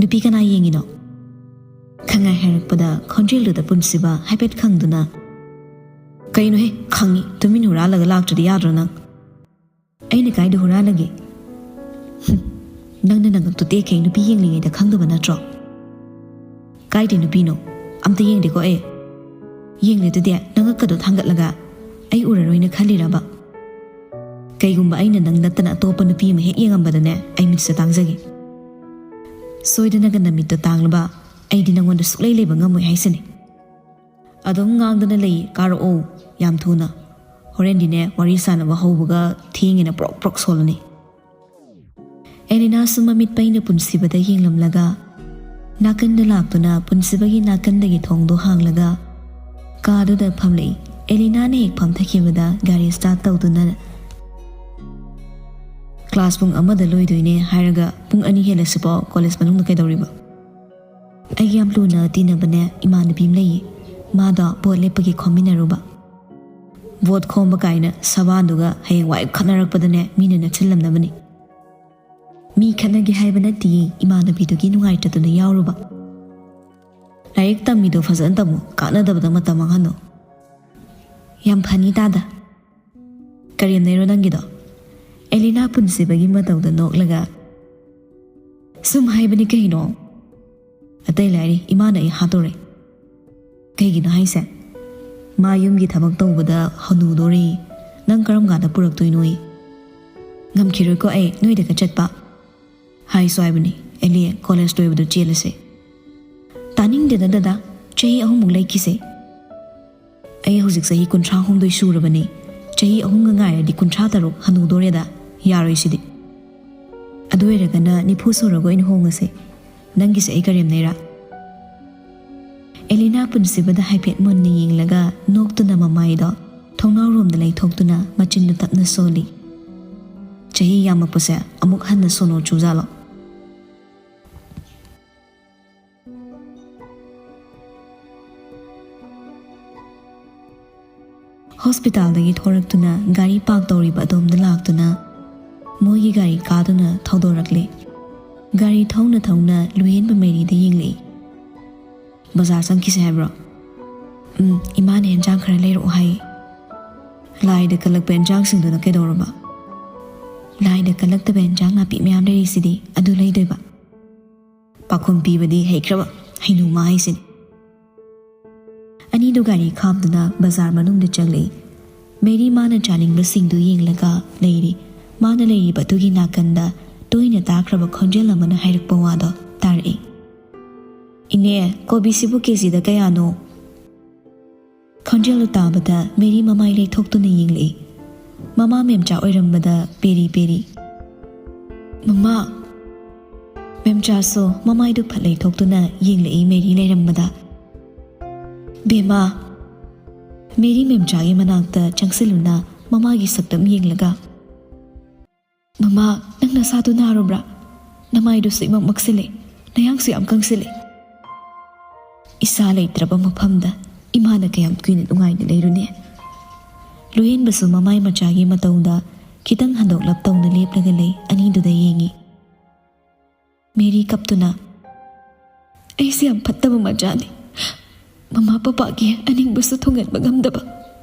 "ꯅꯨꯄꯤ ꯀꯅꯥ ꯌꯦꯡꯉꯤꯅꯣ?" ꯈꯪꯉꯥꯏ ꯍꯥꯏꯔꯛꯄꯗ ꯈꯣꯟꯖꯦꯜꯗꯨꯗ ꯄꯨꯟꯁꯤꯕ ꯍꯥꯏꯐꯦꯠ ꯈꯪꯗꯨꯅ, "ꯀꯩꯅꯣꯍꯦ, ꯈꯪꯉꯤ, ꯇꯨꯃꯤꯟ ꯍꯨꯔꯥꯜꯂꯒ ꯂꯥꯛꯇ꯭ꯔꯗꯤ ꯌꯥꯗ꯭ꯔꯣ ꯅꯪ?" "ꯑꯩꯅ ꯀꯥꯏꯗ ꯍꯨꯔꯥꯜꯂꯒꯦ?" "ꯍꯨꯝ, ꯅꯪꯅ ꯅꯉꯛꯇꯨ ꯇꯦꯛꯈꯩ ꯅꯨꯄꯤ ꯌꯦꯡꯂꯤꯉꯩꯗ ꯈꯪꯗꯕ ꯅꯠꯇ꯭ꯔꯣ?" "ꯀꯥꯏꯗꯩ ꯅꯨꯄꯤꯅꯣ? ꯑꯝꯇ ꯌꯦꯡꯗꯦꯀꯣ ꯑꯩ꯫" "ꯌꯦꯡꯂꯦ ꯑꯗꯨꯗꯤ, ꯅꯉꯛꯀꯗꯣ ꯊꯥꯡꯒꯠꯂꯒ ꯑꯩ ꯎꯔꯔꯣꯏꯅ ꯈꯜꯂꯤꯔꯕ? ꯀꯩꯒꯨꯝꯕ ꯑꯩꯅ ꯅꯪ ꯅꯠꯇꯅ ꯑꯇꯣꯞꯄ ꯅꯨꯄꯤ ꯑꯃ ꯍꯦꯛ ꯌꯦꯡꯉꯝꯕꯗꯅꯦ, ꯑꯩ ꯃꯤꯠꯁꯦ ꯇꯥꯡꯖꯒꯦ꯫ ꯁꯣꯏꯗꯅꯒ ꯅꯃꯤꯠꯇꯣ ꯇꯥꯡꯂꯕ ꯑꯩꯗꯤ ꯅꯉꯣꯟꯗ ꯁꯨꯛꯂꯩ ꯂꯩꯕ ꯉꯝꯃꯣꯏ ꯍꯥꯏꯁꯤꯅꯤ꯫ ꯑꯗꯨꯝ ꯉꯥꯡꯗꯅ ꯂꯩ, ꯀꯥꯔꯛꯑꯣ, ꯌꯥꯝ ꯊꯨꯅ꯫ ꯍꯣꯔꯦꯟꯗꯤꯅꯦ ꯋꯥꯔꯤ ꯁꯥꯟꯅꯕ ꯍꯧꯕꯒ ꯊꯦꯡꯉꯦꯅ ꯄ꯭ꯔꯣꯛ ꯄ꯭ꯔꯣꯛ ꯁꯣꯜꯂꯅꯤ꯫" ꯑꯦꯂꯤꯅꯥꯁꯨ ꯃꯃꯤꯠ ꯄꯩꯅ ꯄꯨꯟꯁꯤꯕꯗ ꯌꯦꯡꯂꯝꯂꯒ ꯅꯥꯀꯟꯗ ꯂꯥꯛꯇꯨꯅ ꯄꯨꯟꯁꯤꯕꯒꯤ ꯅꯥꯀꯟꯗꯒꯤ ꯊꯣꯡꯗꯣ ꯍꯥꯡꯂꯒ ꯀꯥꯗꯨꯗ ꯐꯝꯂꯛꯏ꯫ ꯑꯦꯂꯤꯅꯥꯅ ꯍꯦꯛ ꯐꯝꯊꯈꯤꯕꯗ ꯒꯥꯔꯤ ꯁ꯭ꯇꯥꯔꯠ ꯇꯧꯗꯨꯅ, "ꯀ꯭ꯂꯥꯁ ꯄꯨꯡ ꯑꯃꯗ ꯂꯣꯏꯗꯣꯏꯅꯦ ꯍꯥꯏꯔꯒ ꯄꯨꯡ ꯑꯅꯤ ꯍꯦꯜꯂꯁꯤꯐꯥꯎ ꯀꯣꯂꯦꯖ ꯃꯅꯨꯡꯗ ꯀꯩꯗꯧꯔꯤꯕ?" ꯑꯩꯒ ꯌꯥꯝ ꯂꯨꯅ ꯇꯤꯟꯅꯕꯅꯦ ꯏꯃꯥꯟꯅꯕꯤ ꯑꯃ ꯂꯩꯌꯦ꯫ ꯃꯥꯗꯣ ꯚꯣꯠ ꯂꯦꯞꯄꯒꯤ ꯈꯣꯝꯃꯤꯟꯅꯔꯨꯕ꯫ ꯚꯣꯠ ꯈꯣꯝꯕ ꯀꯥꯏꯅ ꯁꯕꯥꯟꯗꯨꯒ ꯍꯌꯦꯡꯋꯥꯏ ꯈꯠꯅꯔꯛꯄꯗꯅꯦ ꯃꯤꯅ ꯅꯦꯠꯁꯤꯜꯂꯝꯅꯕꯅꯤ꯫ ꯃꯤ ꯈꯠꯅꯒꯦ ꯍꯥꯏꯕ ꯅꯠꯇꯤꯌꯦ, ꯏꯃꯥꯟꯅꯕꯤꯗꯨꯒꯤ ꯅꯨꯡꯉꯥꯏꯇꯗꯅ ꯌꯥꯎꯔꯨꯕ꯫ ꯂꯥꯏꯔꯤꯛ ꯇꯝꯃꯤꯗꯣ ꯐꯖꯅ ꯇꯝꯃꯨ, ꯀꯥꯟꯅꯗꯕꯗ ꯃꯇꯝ ꯃꯥꯡꯍꯟꯅꯨ꯫ ꯌꯥꯝ ꯐꯅꯤ ꯇꯥꯗ꯫ ꯀꯔꯦꯝꯅꯩꯔꯣ ꯅꯪꯒꯤꯗꯣ? ꯑꯦꯂꯤꯅꯥ ꯄꯨꯟꯁꯤꯕꯒꯤ ꯃꯇꯧꯗ ꯅꯣꯛꯂꯒ, ꯁꯨꯝ ꯍꯥꯏꯕꯅꯤ ꯀꯩꯅꯣ꯫ ꯑꯇꯩ ꯂꯥꯏꯔꯤ, ꯏꯃꯥꯅ ꯑꯩ ꯍꯥꯠꯇꯣꯔꯦ꯫ ꯀꯩꯒꯤꯅꯣ ꯍꯥꯏꯁꯦ? ꯃꯥ ꯌꯨꯝꯒꯤ ꯊꯕꯛ ꯇꯧꯕꯗ ꯍꯅꯨꯗꯣꯔꯦ꯫ ꯅꯪ ꯀꯔꯝ ꯀꯥꯟꯗ ꯄꯨꯔꯛꯇꯣꯏꯅꯣꯌꯦ? ꯉꯝꯈꯤꯔꯣꯏꯀꯣ ꯑꯩ ꯅꯣꯏꯗꯒ ꯆꯠꯄ꯫ ꯍꯥꯏꯁꯨ ꯍꯥꯏꯕꯅꯤ, ꯑꯦꯂꯤ, ꯀꯣꯂꯦꯖ ꯂꯣꯏꯕꯗ ꯆꯦꯜꯂꯁꯦ꯫ ꯇꯥꯅꯤꯡꯗꯦꯗ ꯗꯗꯥ, ꯆꯍꯤ ꯑꯍꯨꯝꯃꯨꯛ ꯂꯩꯈꯤꯁꯦ꯫ ꯑꯩ ꯍꯧꯖꯤꯛ ꯆꯍꯤ ꯀꯨꯟꯊ꯭ꯔꯥ ꯍꯨꯝꯗꯣꯏ ꯁꯨꯔꯕꯅꯤ꯫ ꯆꯍꯤ ꯑꯍꯨꯝꯒ ꯉꯥꯏꯔꯗꯤ ꯀꯨꯟꯊ꯭ꯔꯥ ꯇꯔꯨꯛ, ꯍꯅꯨꯗꯣꯔꯦꯗ꯫ ꯌꯥꯔꯣꯏ ꯁꯤꯗꯤ꯫ ꯑꯗꯨ ꯑꯣꯏꯔꯒꯅ ꯅꯤꯐꯨ ꯁꯨꯔꯒ ꯑꯣꯏꯅ ꯍꯣꯡꯉꯁꯦ꯫ ꯅꯪꯒꯤꯁꯦ ꯑꯩ ꯀꯔꯦꯝꯅꯩꯔꯥ? ꯑꯦꯂꯤꯅꯥ ꯄꯨꯟꯁꯤꯕꯗ ꯍꯥꯏꯐꯦꯠ ꯃꯨꯟꯅ ꯌꯦꯡꯂꯒ ꯅꯣꯛꯇꯨꯅ ꯃꯃꯥꯏꯗꯣ ꯊꯣꯡꯅꯥꯎꯔꯣꯝꯗ ꯂꯩꯊꯣꯛꯇꯨꯅ ꯃꯆꯤꯟꯗꯣ ꯇꯞꯅ ꯁꯣꯜꯂꯤ꯫ ꯆꯍꯤ ꯌꯥꯝꯃꯛꯄꯁꯦ ꯑꯃꯨꯛ ꯍꯟꯅ ꯁꯣꯅꯣ ꯆꯨꯖꯥꯠꯂꯣ? ꯍꯣꯁꯄꯤꯇꯥꯜꯗꯒꯤ ꯊꯣꯔꯛꯇꯨꯅ ꯒꯥꯔꯤ ꯄꯥꯔꯛ ꯇꯧꯔꯤꯕ ꯑꯗꯣꯝꯗ ꯂꯥꯛꯇꯨꯅ ꯃꯣꯏꯒꯤ ꯒꯥꯔꯤ ꯀꯥꯗꯨꯅ ꯊꯧꯗꯣꯔꯛꯂꯦ꯫ ꯒꯥꯔꯤ ꯊꯧꯅ ꯊꯧꯅ ꯂꯨꯍꯦꯟꯕ ꯃꯦꯔꯤꯗ ꯌꯦꯡꯂꯛꯏ꯫ "ꯕꯖꯥꯔ ꯆꯪꯈꯤꯁꯦ ꯍꯥꯏꯕ꯭ꯔꯣ?" "ꯎꯝ, ꯏꯃꯥꯅ ꯍꯦꯟꯖꯥꯡ ꯈꯔ ꯂꯩꯔꯛꯑꯣ ꯍꯥꯏꯌꯦ꯫" "ꯂꯥꯏꯗ ꯀꯜꯂꯛꯄ ꯍꯦꯟꯖꯥꯡꯁꯤꯡꯗꯨꯅ ꯀꯩꯗꯧꯔꯕ?" "ꯂꯥꯏꯗ ꯀꯜꯂꯛꯇꯕ ꯍꯦꯟꯖꯥꯡ ꯅꯥꯄꯤ ꯃꯌꯥꯝ ꯂꯩꯔꯤꯁꯤꯗꯤ, ꯑꯗꯨ ꯂꯩꯗꯣꯏꯕ꯫" ꯄꯥꯈꯣꯟ ꯄꯤꯕꯗꯤ ꯍꯩꯈ꯭ꯔꯕ ꯍꯩꯅꯨ ꯃꯥ ꯍꯥꯏꯁꯤꯅꯤ꯫ ꯑꯅꯤꯗꯨ ꯒꯥꯔꯤ ꯈꯥꯝꯗꯨꯅ ꯕꯖꯥꯔ ꯃꯅꯨꯡꯗ ꯆꯪꯂꯛꯏ꯫ ꯃꯦꯔꯤ ꯃꯥꯅ ꯆꯥꯅꯤꯡꯕꯁꯤꯡꯗꯨ ꯌꯦꯡꯂꯒ ꯂꯩꯔꯤ꯫ ꯃꯥꯅ ꯂꯩꯔꯤꯕ ꯑꯗꯨꯒꯤ ꯅꯥꯀꯟꯗ ꯇꯣꯏꯅ ꯇꯥꯈ꯭ꯔꯕ ꯈꯣꯟꯖꯦꯜ ꯑꯃꯅ ꯍꯥꯏꯔꯛꯄ ꯋꯥꯗꯣ ꯇꯥꯔꯛꯏ꯫ "ꯏꯅꯦ, ꯀꯣꯕꯤꯁꯤꯕꯨ ꯀꯦꯖꯤꯗ ꯀꯌꯥꯅꯣ?" ꯈꯣꯟꯖꯦꯜꯗꯨ ꯇꯥꯕꯗ ꯃꯦꯔꯤ ꯃꯃꯥꯏ ꯂꯩꯊꯣꯛꯇꯨꯅ ꯌꯦꯡꯂꯛꯏ꯫ ꯃꯃꯥ ꯃꯦꯝꯆꯥ ꯑꯣꯏꯔꯝꯕꯗ ꯄꯦꯔꯤ ꯄꯦꯔꯤ꯫ "ꯃꯃꯥ!" ꯃꯦꯝꯆꯥꯁꯨ ꯃꯃꯥꯏꯗꯨ ꯐꯠ ꯂꯩꯊꯣꯛꯇꯨꯅ ꯌꯦꯡꯂꯛꯏ ꯃꯦꯔꯤ ꯂꯩꯔꯝꯕꯗ꯫ "ꯕꯦꯝꯃ!" ꯃꯦꯔꯤ ꯃꯦꯝꯆꯥꯒꯤ ꯃꯅꯥꯛꯇ ꯆꯪꯁꯤꯜꯂꯨꯅ ꯃꯃꯥꯒꯤ ꯁꯛꯇꯝ ꯌꯦꯡꯂꯒ, "ꯃꯃꯥ, ꯅꯪ ꯅꯁꯥꯗꯨ ꯅꯥꯔꯨꯕ꯭ꯔꯥ? ꯅꯃꯥꯏꯗꯨꯁꯨ ꯏꯃꯛ ꯃꯛꯁꯤꯜꯂꯦ, ꯅꯌꯥꯡꯁꯨ ꯌꯥꯝ ꯀꯪꯁꯤꯜꯂꯦ꯫" ꯏꯁꯥ ꯂꯩꯇ꯭ꯔꯕ ꯃꯐꯝꯗ ꯏꯃꯥꯅ ꯀꯌꯥꯝ ꯀꯨꯏꯅ ꯅꯨꯡꯉꯥꯏꯅ ꯂꯩꯔꯨꯅꯤ? ꯂꯨꯍꯦꯟꯕꯁꯨ ꯃꯃꯥꯏ ꯃꯆꯥꯒꯤ ꯃꯇꯧꯗ ꯈꯤꯇꯪ ꯍꯟꯗꯣꯛꯂꯞ ꯇꯧꯅ ꯂꯦꯞꯂꯒ ꯂꯩ ꯑꯅꯤꯗꯨꯗ ꯌꯦꯡꯉꯤ꯫ ꯃꯦꯔꯤ ꯀꯞꯇꯨꯅ, "ꯑꯩꯁꯦ ꯌꯥꯝ ꯐꯠꯇꯕ ꯃꯆꯥꯅꯤ꯫ ꯃꯃꯥ ꯄꯄꯥꯒꯤ ꯑꯅꯤꯡꯕꯁꯨ ꯊꯨꯡꯍꯟꯕ ꯉꯝꯗꯕ꯫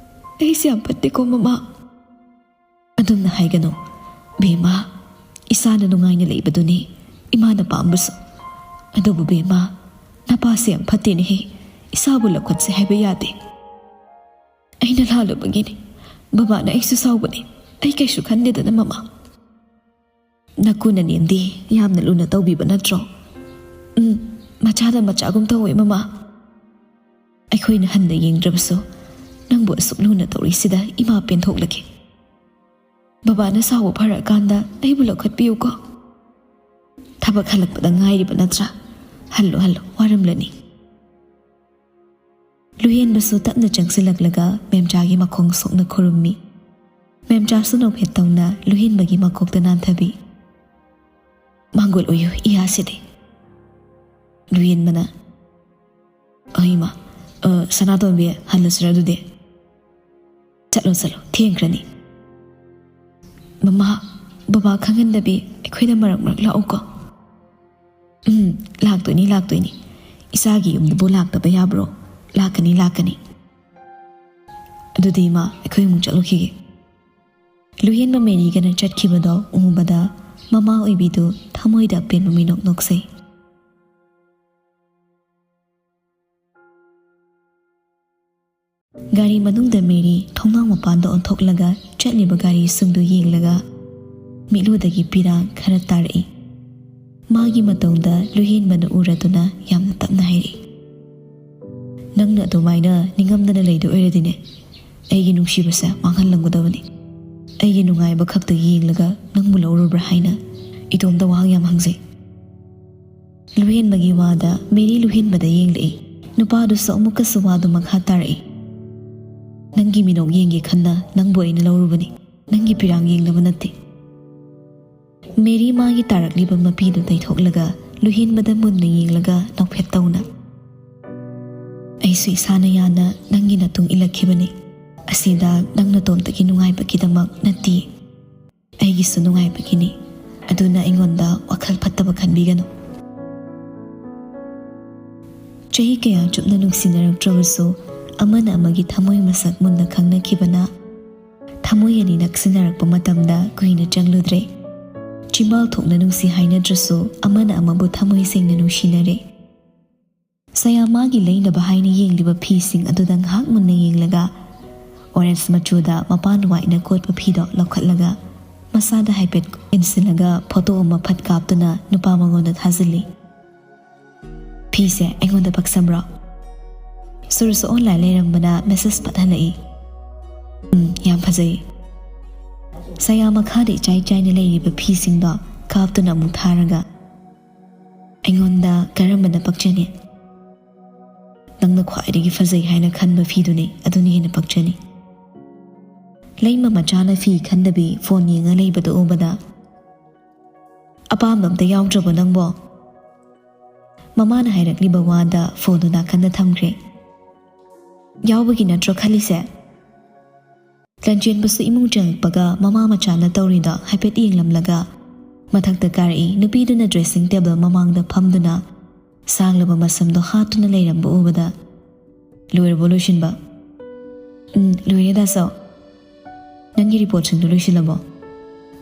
ꯑꯩꯁꯦ ꯌꯥꯝ ꯐꯠꯇꯦꯀꯣ ꯃꯃꯥ꯫" "ꯑꯗꯨꯝꯅ ꯍꯥꯏꯒꯅꯨ ꯕꯦꯝꯃ, ꯏꯁꯥꯅ ꯅꯨꯡꯉꯥꯏꯅ ꯂꯩꯕꯗꯨꯅꯤ ꯏꯃꯥꯅ ꯄꯥꯝꯕꯁꯨ꯫ ꯑꯗꯨꯕꯨ ꯕꯦꯝꯃ, ꯅꯄꯥꯁꯦ ꯌꯥꯝ ꯐꯠꯇꯦꯅꯦꯍꯦ, ꯏꯁꯥꯕꯨ ꯂꯧꯈꯠꯁꯦ ꯍꯥꯏꯕ ꯌꯥꯗꯦ꯫ ꯑꯩꯅ ꯂꯥꯜꯂꯨꯕꯒꯤꯅꯤ, ꯕꯕꯥꯅ ꯑꯩꯁꯨ ꯁꯥꯎꯕꯅꯤ, ꯑꯩ ꯀꯩꯁꯨ ꯈꯟꯗꯦꯗꯅ ꯃꯃꯥ꯫" "ꯅꯀꯨꯅ ꯅꯦꯝꯗꯤ ꯌꯥꯝꯅ ꯂꯨꯅ ꯇꯧꯕꯤꯕ ꯅꯠꯇ꯭ꯔꯣ?" "ꯎꯝ, ꯃꯆꯥꯅ ꯃꯆꯥꯒꯨꯝ ꯇꯧꯋꯦ ꯃꯃꯥ꯫ ꯑꯩꯈꯣꯏꯅ ꯍꯟꯅ ꯌꯦꯡꯗ꯭ꯔꯕꯁꯨ ꯅꯪꯕꯨ ꯑꯁꯨꯛ ꯂꯨꯅ ꯇꯧꯔꯤꯁꯤꯗ ꯏꯃꯥ ꯄꯦꯟꯊꯣꯛꯂꯒꯦ꯫ ꯕꯕꯥꯅ ꯁꯥꯎꯕ ꯐꯔꯀꯥꯟꯗ ꯑꯩꯕꯨ ꯂꯧꯈꯠꯄꯤꯌꯨꯀꯣ꯫ ꯊꯕꯛ ꯍꯜꯂꯛꯄꯗ ꯉꯥꯏꯔꯤꯕ ꯅꯠꯇ꯭ꯔꯥ? Hello hello, ꯋꯥꯔꯝꯂꯅꯤ꯫" ꯂꯨꯍꯦꯟꯕꯁꯨ ꯇꯞꯅ ꯆꯪꯁꯤꯜꯂꯛꯂꯒ ꯃꯦꯝꯆꯥꯒꯤ ꯃꯈꯣꯡ ꯁꯣꯛꯅ ꯈꯨꯔꯨꯝꯃꯤ꯫ ꯃꯦꯝꯆꯥꯁꯨ ꯅꯣꯛꯐꯦꯠ ꯇꯧꯅ ꯂꯨꯍꯦꯟꯕꯒꯤ ꯃꯀꯣꯛꯇ ꯅꯥꯟꯊꯕꯤ꯫ "ꯃꯥꯡꯒꯣꯜ ꯑꯣꯏꯌꯨ ꯏꯌꯥꯁꯤꯗꯤ꯫" ꯂꯨꯍꯦꯟꯕꯅ, "ꯑꯩꯃ, ꯑ, ꯁꯅꯥꯇꯣꯝꯕꯤ, ꯍꯜꯂꯁꯤꯔ ꯑꯗꯨꯗꯤ?" "ꯆꯠꯂꯣ, ꯆꯠꯂꯣ, ꯊꯦꯡꯈ꯭ꯔꯅꯤ꯫" "ꯃꯃꯥ, ꯕꯕꯥ ꯈꯪꯍꯟꯗꯕꯤ ꯑꯩꯈꯣꯏꯗ ꯃꯔꯛ ꯃꯔꯛ ꯂꯥꯛꯎꯀꯣ꯫" "ꯎꯝ, ꯂꯥꯛꯇꯣꯏꯅꯤ, ꯂꯥꯛꯇꯣꯏꯅꯤ꯫ ꯏꯆꯥꯒꯤ ꯌꯨꯝꯗꯕꯨ ꯂꯥꯛꯇꯕ ꯌꯥꯕ꯭ꯔꯣ? ꯂꯥꯛꯀꯅꯤ, ꯂꯥꯛꯀꯅꯤ꯫ ꯑꯗꯨꯗꯤ ꯏꯃꯥ, ꯑꯩꯈꯣꯏ ꯑꯃꯨꯛ ꯆꯠꯂꯨꯈꯤꯒꯦ꯫" ꯂꯨꯍꯦꯟꯕ ꯃꯦꯔꯤꯒꯅ ꯆꯠꯈꯤꯕꯗꯣ ꯎꯕꯗ ꯃꯃꯥ ꯑꯣꯏꯕꯤꯗꯨ ꯊꯃꯣꯏꯗ ꯑꯄꯦꯟꯕ ꯃꯤꯅꯣꯛ ꯅꯣꯛꯆꯩ꯫ ꯒꯥꯔꯤ ꯃꯅꯨꯡꯗ ꯃꯦꯔꯤ ꯊꯣꯡꯅꯥꯎ ꯃꯄꯥꯟꯗ ꯑꯣꯟꯊꯣꯛꯂꯒ ꯆꯠꯂꯤꯕ ꯒꯥꯔꯤꯁꯤꯡꯗꯨ ꯌꯦꯡꯂꯒ ꯃꯤꯠꯂꯨꯗꯒꯤ ꯄꯤꯔꯥꯡ ꯈꯔ ꯇꯥꯔꯛꯏ꯫ ꯃꯥꯒꯤ ꯃꯇꯧꯗ ꯂꯨꯍꯦꯟꯕꯅ ꯎꯔꯗꯨꯅ ꯌꯥꯝꯅ ꯇꯞꯅ ꯍꯥꯏꯔꯛꯏ, "ꯅꯪꯅ ꯑꯗꯨꯃꯥꯏꯅ ꯅꯤꯡꯉꯝꯗꯅ ꯂꯩꯗꯣꯏ ꯑꯣꯏꯔꯗꯤꯅꯦ, ꯑꯩꯒꯤ ꯅꯨꯡꯁꯤꯕꯁꯦ ꯃꯥꯡꯍꯜꯂꯝꯒꯗꯕꯅꯤ꯫ ꯑꯩꯒꯤ ꯅꯨꯡꯉꯥꯏꯕ ꯈꯛꯇ ꯌꯦꯡꯂꯒ ꯅꯪꯕꯨ ꯂꯧꯔꯨꯕ꯭ꯔꯥ ꯍꯥꯏꯅ ꯏꯇꯣꯝꯇ ꯋꯥꯍꯪ ꯌꯥꯝ ꯍꯪꯖꯩ꯫" ꯂꯨꯍꯦꯟꯕꯒꯤ ꯋꯥꯗ ꯃꯦꯔꯤ ꯂꯨꯍꯦꯟꯕꯗ ꯌꯦꯡꯂꯛꯏ꯫ ꯅꯨꯄꯥꯗꯨꯁꯨ ꯑꯃꯨꯛꯀꯁꯨ ꯋꯥꯗꯨ ꯃꯈꯥ ꯇꯥꯔꯛꯏ, "ꯅꯪꯒꯤ ꯃꯤꯅꯣꯛ ꯌꯦꯡꯒꯦ ꯈꯟꯅ ꯅꯪꯕꯨ ꯑꯩꯅ ꯂꯧꯔꯨꯕꯅꯤ, ꯅꯪꯒꯤ ꯄꯤꯔꯥꯡ ꯌꯦꯡꯅꯕ ꯅꯠꯇꯦ꯫" ꯃꯦꯔꯤ ꯃꯥꯒꯤ ꯇꯥꯔꯛꯂꯤꯕ ꯃꯄꯤꯗꯨ ꯇꯩꯊꯣꯛꯂꯒ ꯂꯨꯍꯦꯟꯕꯗ ꯃꯨꯟꯅ ꯌꯦꯡꯂꯒ ꯅꯣꯛꯐꯦꯠ ꯇꯧꯅ, ꯑꯩꯁꯨ ꯏꯁꯥꯅ ꯌꯥꯅ ꯅꯪꯒꯤ ꯅꯇꯨꯡ ꯏꯜꯂꯛꯈꯤꯕꯅꯤ꯫ ꯑꯁꯤꯗ ꯅꯪ ꯅꯇꯣꯝꯇꯒꯤ ꯅꯨꯡꯉꯥꯏꯕꯒꯤꯗꯃꯛ ꯅꯠꯇꯦ, ꯑꯩꯒꯤꯁꯨ ꯅꯨꯡꯉꯥꯏꯕꯒꯤꯅꯤ꯫ ꯑꯗꯨꯅ ꯑꯩꯉꯣꯟꯗ ꯋꯥꯈꯜ ꯐꯠꯇꯕ ꯈꯟꯕꯤꯒꯅꯨ꯫ ꯆꯍꯤ ꯀꯌꯥ ꯆꯨꯞꯅ ꯅꯨꯡꯁꯤꯅꯔꯛꯇ꯭ꯔꯕꯁꯨ, ꯑꯃꯅ ꯑꯃꯒꯤ ꯊꯃꯣꯏ ꯃꯁꯛ ꯃꯨꯟꯅ ꯈꯪꯅꯈꯤꯕꯅ ꯊꯃꯣꯏ ꯑꯅꯤ ꯅꯛꯁꯤꯟꯅꯔꯛꯄ ꯃꯇꯝꯗ ꯀꯨꯏꯅ ꯆꯪꯂꯨꯗ꯭ꯔꯦ꯫ ꯆꯤꯝꯕꯥꯜ ꯊꯣꯛꯅ ꯅꯨꯡꯁꯤ ꯍꯥꯏꯅꯗ꯭ꯔꯁꯨ, ꯑꯃꯅ ꯑꯃꯕꯨ ꯊꯃꯣꯏ ꯁꯦꯡꯅ ꯅꯨꯡꯁꯤꯅꯔꯦ꯫ ꯁꯌꯥꯃꯥꯒꯤ ꯂꯩꯅꯕ ꯍꯥꯏꯅ ꯌꯦꯡꯂꯤꯕ ꯐꯤꯁꯤꯡ ꯑꯗꯨꯗ ꯉꯥꯏꯍꯥꯛ ꯃꯨꯟꯅ ꯌꯦꯡꯂꯒ, ꯑꯣꯔꯦꯟꯖ ꯃꯆꯨꯗ ꯃꯄꯥꯟ ꯋꯥꯏꯠꯅ ꯀꯣꯠꯄ ꯐꯤꯗꯣ ꯂꯧꯈꯠꯂꯒ, ꯃꯁꯥꯗ ꯍꯥꯏꯐꯦꯠ ꯏꯟꯁꯤꯜꯂꯒ, ꯐꯣꯇꯣ ꯑꯃ ꯐꯠ ꯀꯥꯞꯇꯨꯅ ꯅꯨꯄꯥ ꯃꯉꯣꯟꯗ ꯊꯥꯖꯤꯜꯂꯤ꯫ "ꯐꯤꯁꯦ ꯑꯩꯉꯣꯟꯗ ꯄꯛꯆꯕ꯭ꯔꯣ?" ꯁꯨꯔꯁꯨ ꯑꯣꯟꯂꯥꯏꯟ ꯂꯩꯔꯝꯕꯅ ꯃꯦꯁꯦꯖ ꯐꯠ ꯍꯜꯂꯛꯏ꯫ "ꯎꯝ, ꯌꯥꯝ ꯐꯖꯩ꯫" ꯁꯌꯥ ꯃꯈꯥꯗ ꯏꯆꯥꯏ ꯆꯥꯏꯅ ꯂꯩꯔꯤꯕ ꯐꯤꯁꯤꯡꯗꯣ ꯀꯥꯞꯇꯨꯅ ꯑꯃꯨꯛ ꯊꯥꯔꯒ, "ꯑꯩꯉꯣꯟꯗ ꯀꯔꯝꯕꯅ ꯄꯛꯆꯅꯤ?" "ꯅꯪꯅ ꯈ꯭ꯋꯥꯏꯗꯒꯤ ꯐꯖꯩ ꯍꯥꯏꯅ ꯈꯟꯕ ꯐꯤꯗꯨꯅꯤ, ꯑꯗꯨꯅ ꯍꯦꯟꯅ ꯄꯛꯆꯅꯤ꯫" ꯂꯩꯃ ꯃꯆꯥꯅ ꯐꯤ ꯈꯟꯗꯕꯤ ꯐꯣꯟ ꯌꯦꯡꯉ ꯂꯩꯕꯗꯨ ꯎꯕꯗ, "ꯑꯄꯥꯝꯕ ꯑꯝꯇ ꯌꯥꯎꯗ꯭ꯔꯕꯣ ꯅꯪꯕꯣ?" ꯃꯃꯥꯅ ꯍꯥꯏꯔꯛꯂꯤꯕ ꯋꯥꯗ ꯐꯣꯟꯗꯨ ꯅꯥꯀꯟꯗ ꯊꯝꯈ꯭ꯔꯦ꯫ "ꯌꯥꯎꯕꯒꯤ ꯅꯠꯇ꯭ꯔꯣ ꯈꯜꯂꯤꯁꯦ?" ꯂꯟꯆꯦꯟꯕꯁꯨ ꯏꯃꯨꯡ ꯆꯪꯉꯛꯄꯒ ꯃꯃꯥ ꯃꯆꯥꯅ ꯇꯧꯔꯤꯗꯣ ꯍꯥꯏꯐꯦꯠ ꯌꯦꯡꯂꯝꯂꯒ ꯃꯊꯛꯇ ꯀꯥꯔꯛꯏ꯫ ꯅꯨꯄꯤꯗꯨꯅ ꯗ꯭ꯔꯦꯁꯤꯡ ꯇꯦꯕꯜ ꯃꯃꯥꯡꯗ ꯐꯝꯗꯨꯅ ꯁꯥꯡꯂꯕ ꯃꯁꯝꯗꯣ ꯍꯥꯠꯇꯨꯅ ꯂꯩꯔꯝꯕ ꯎꯕꯗ, "ꯂꯣꯏꯔꯕꯣ ꯂꯣꯏꯁꯤꯟꯕ?" "ꯎꯝ, ꯂꯣꯏꯔꯦ ꯗꯥ ꯆꯥꯎ꯫" "ꯅꯪꯒꯤ ꯔꯤꯄꯣꯔꯠꯁꯤꯡꯗꯣ ꯂꯣꯏꯁꯤꯜꯂꯕꯣ?"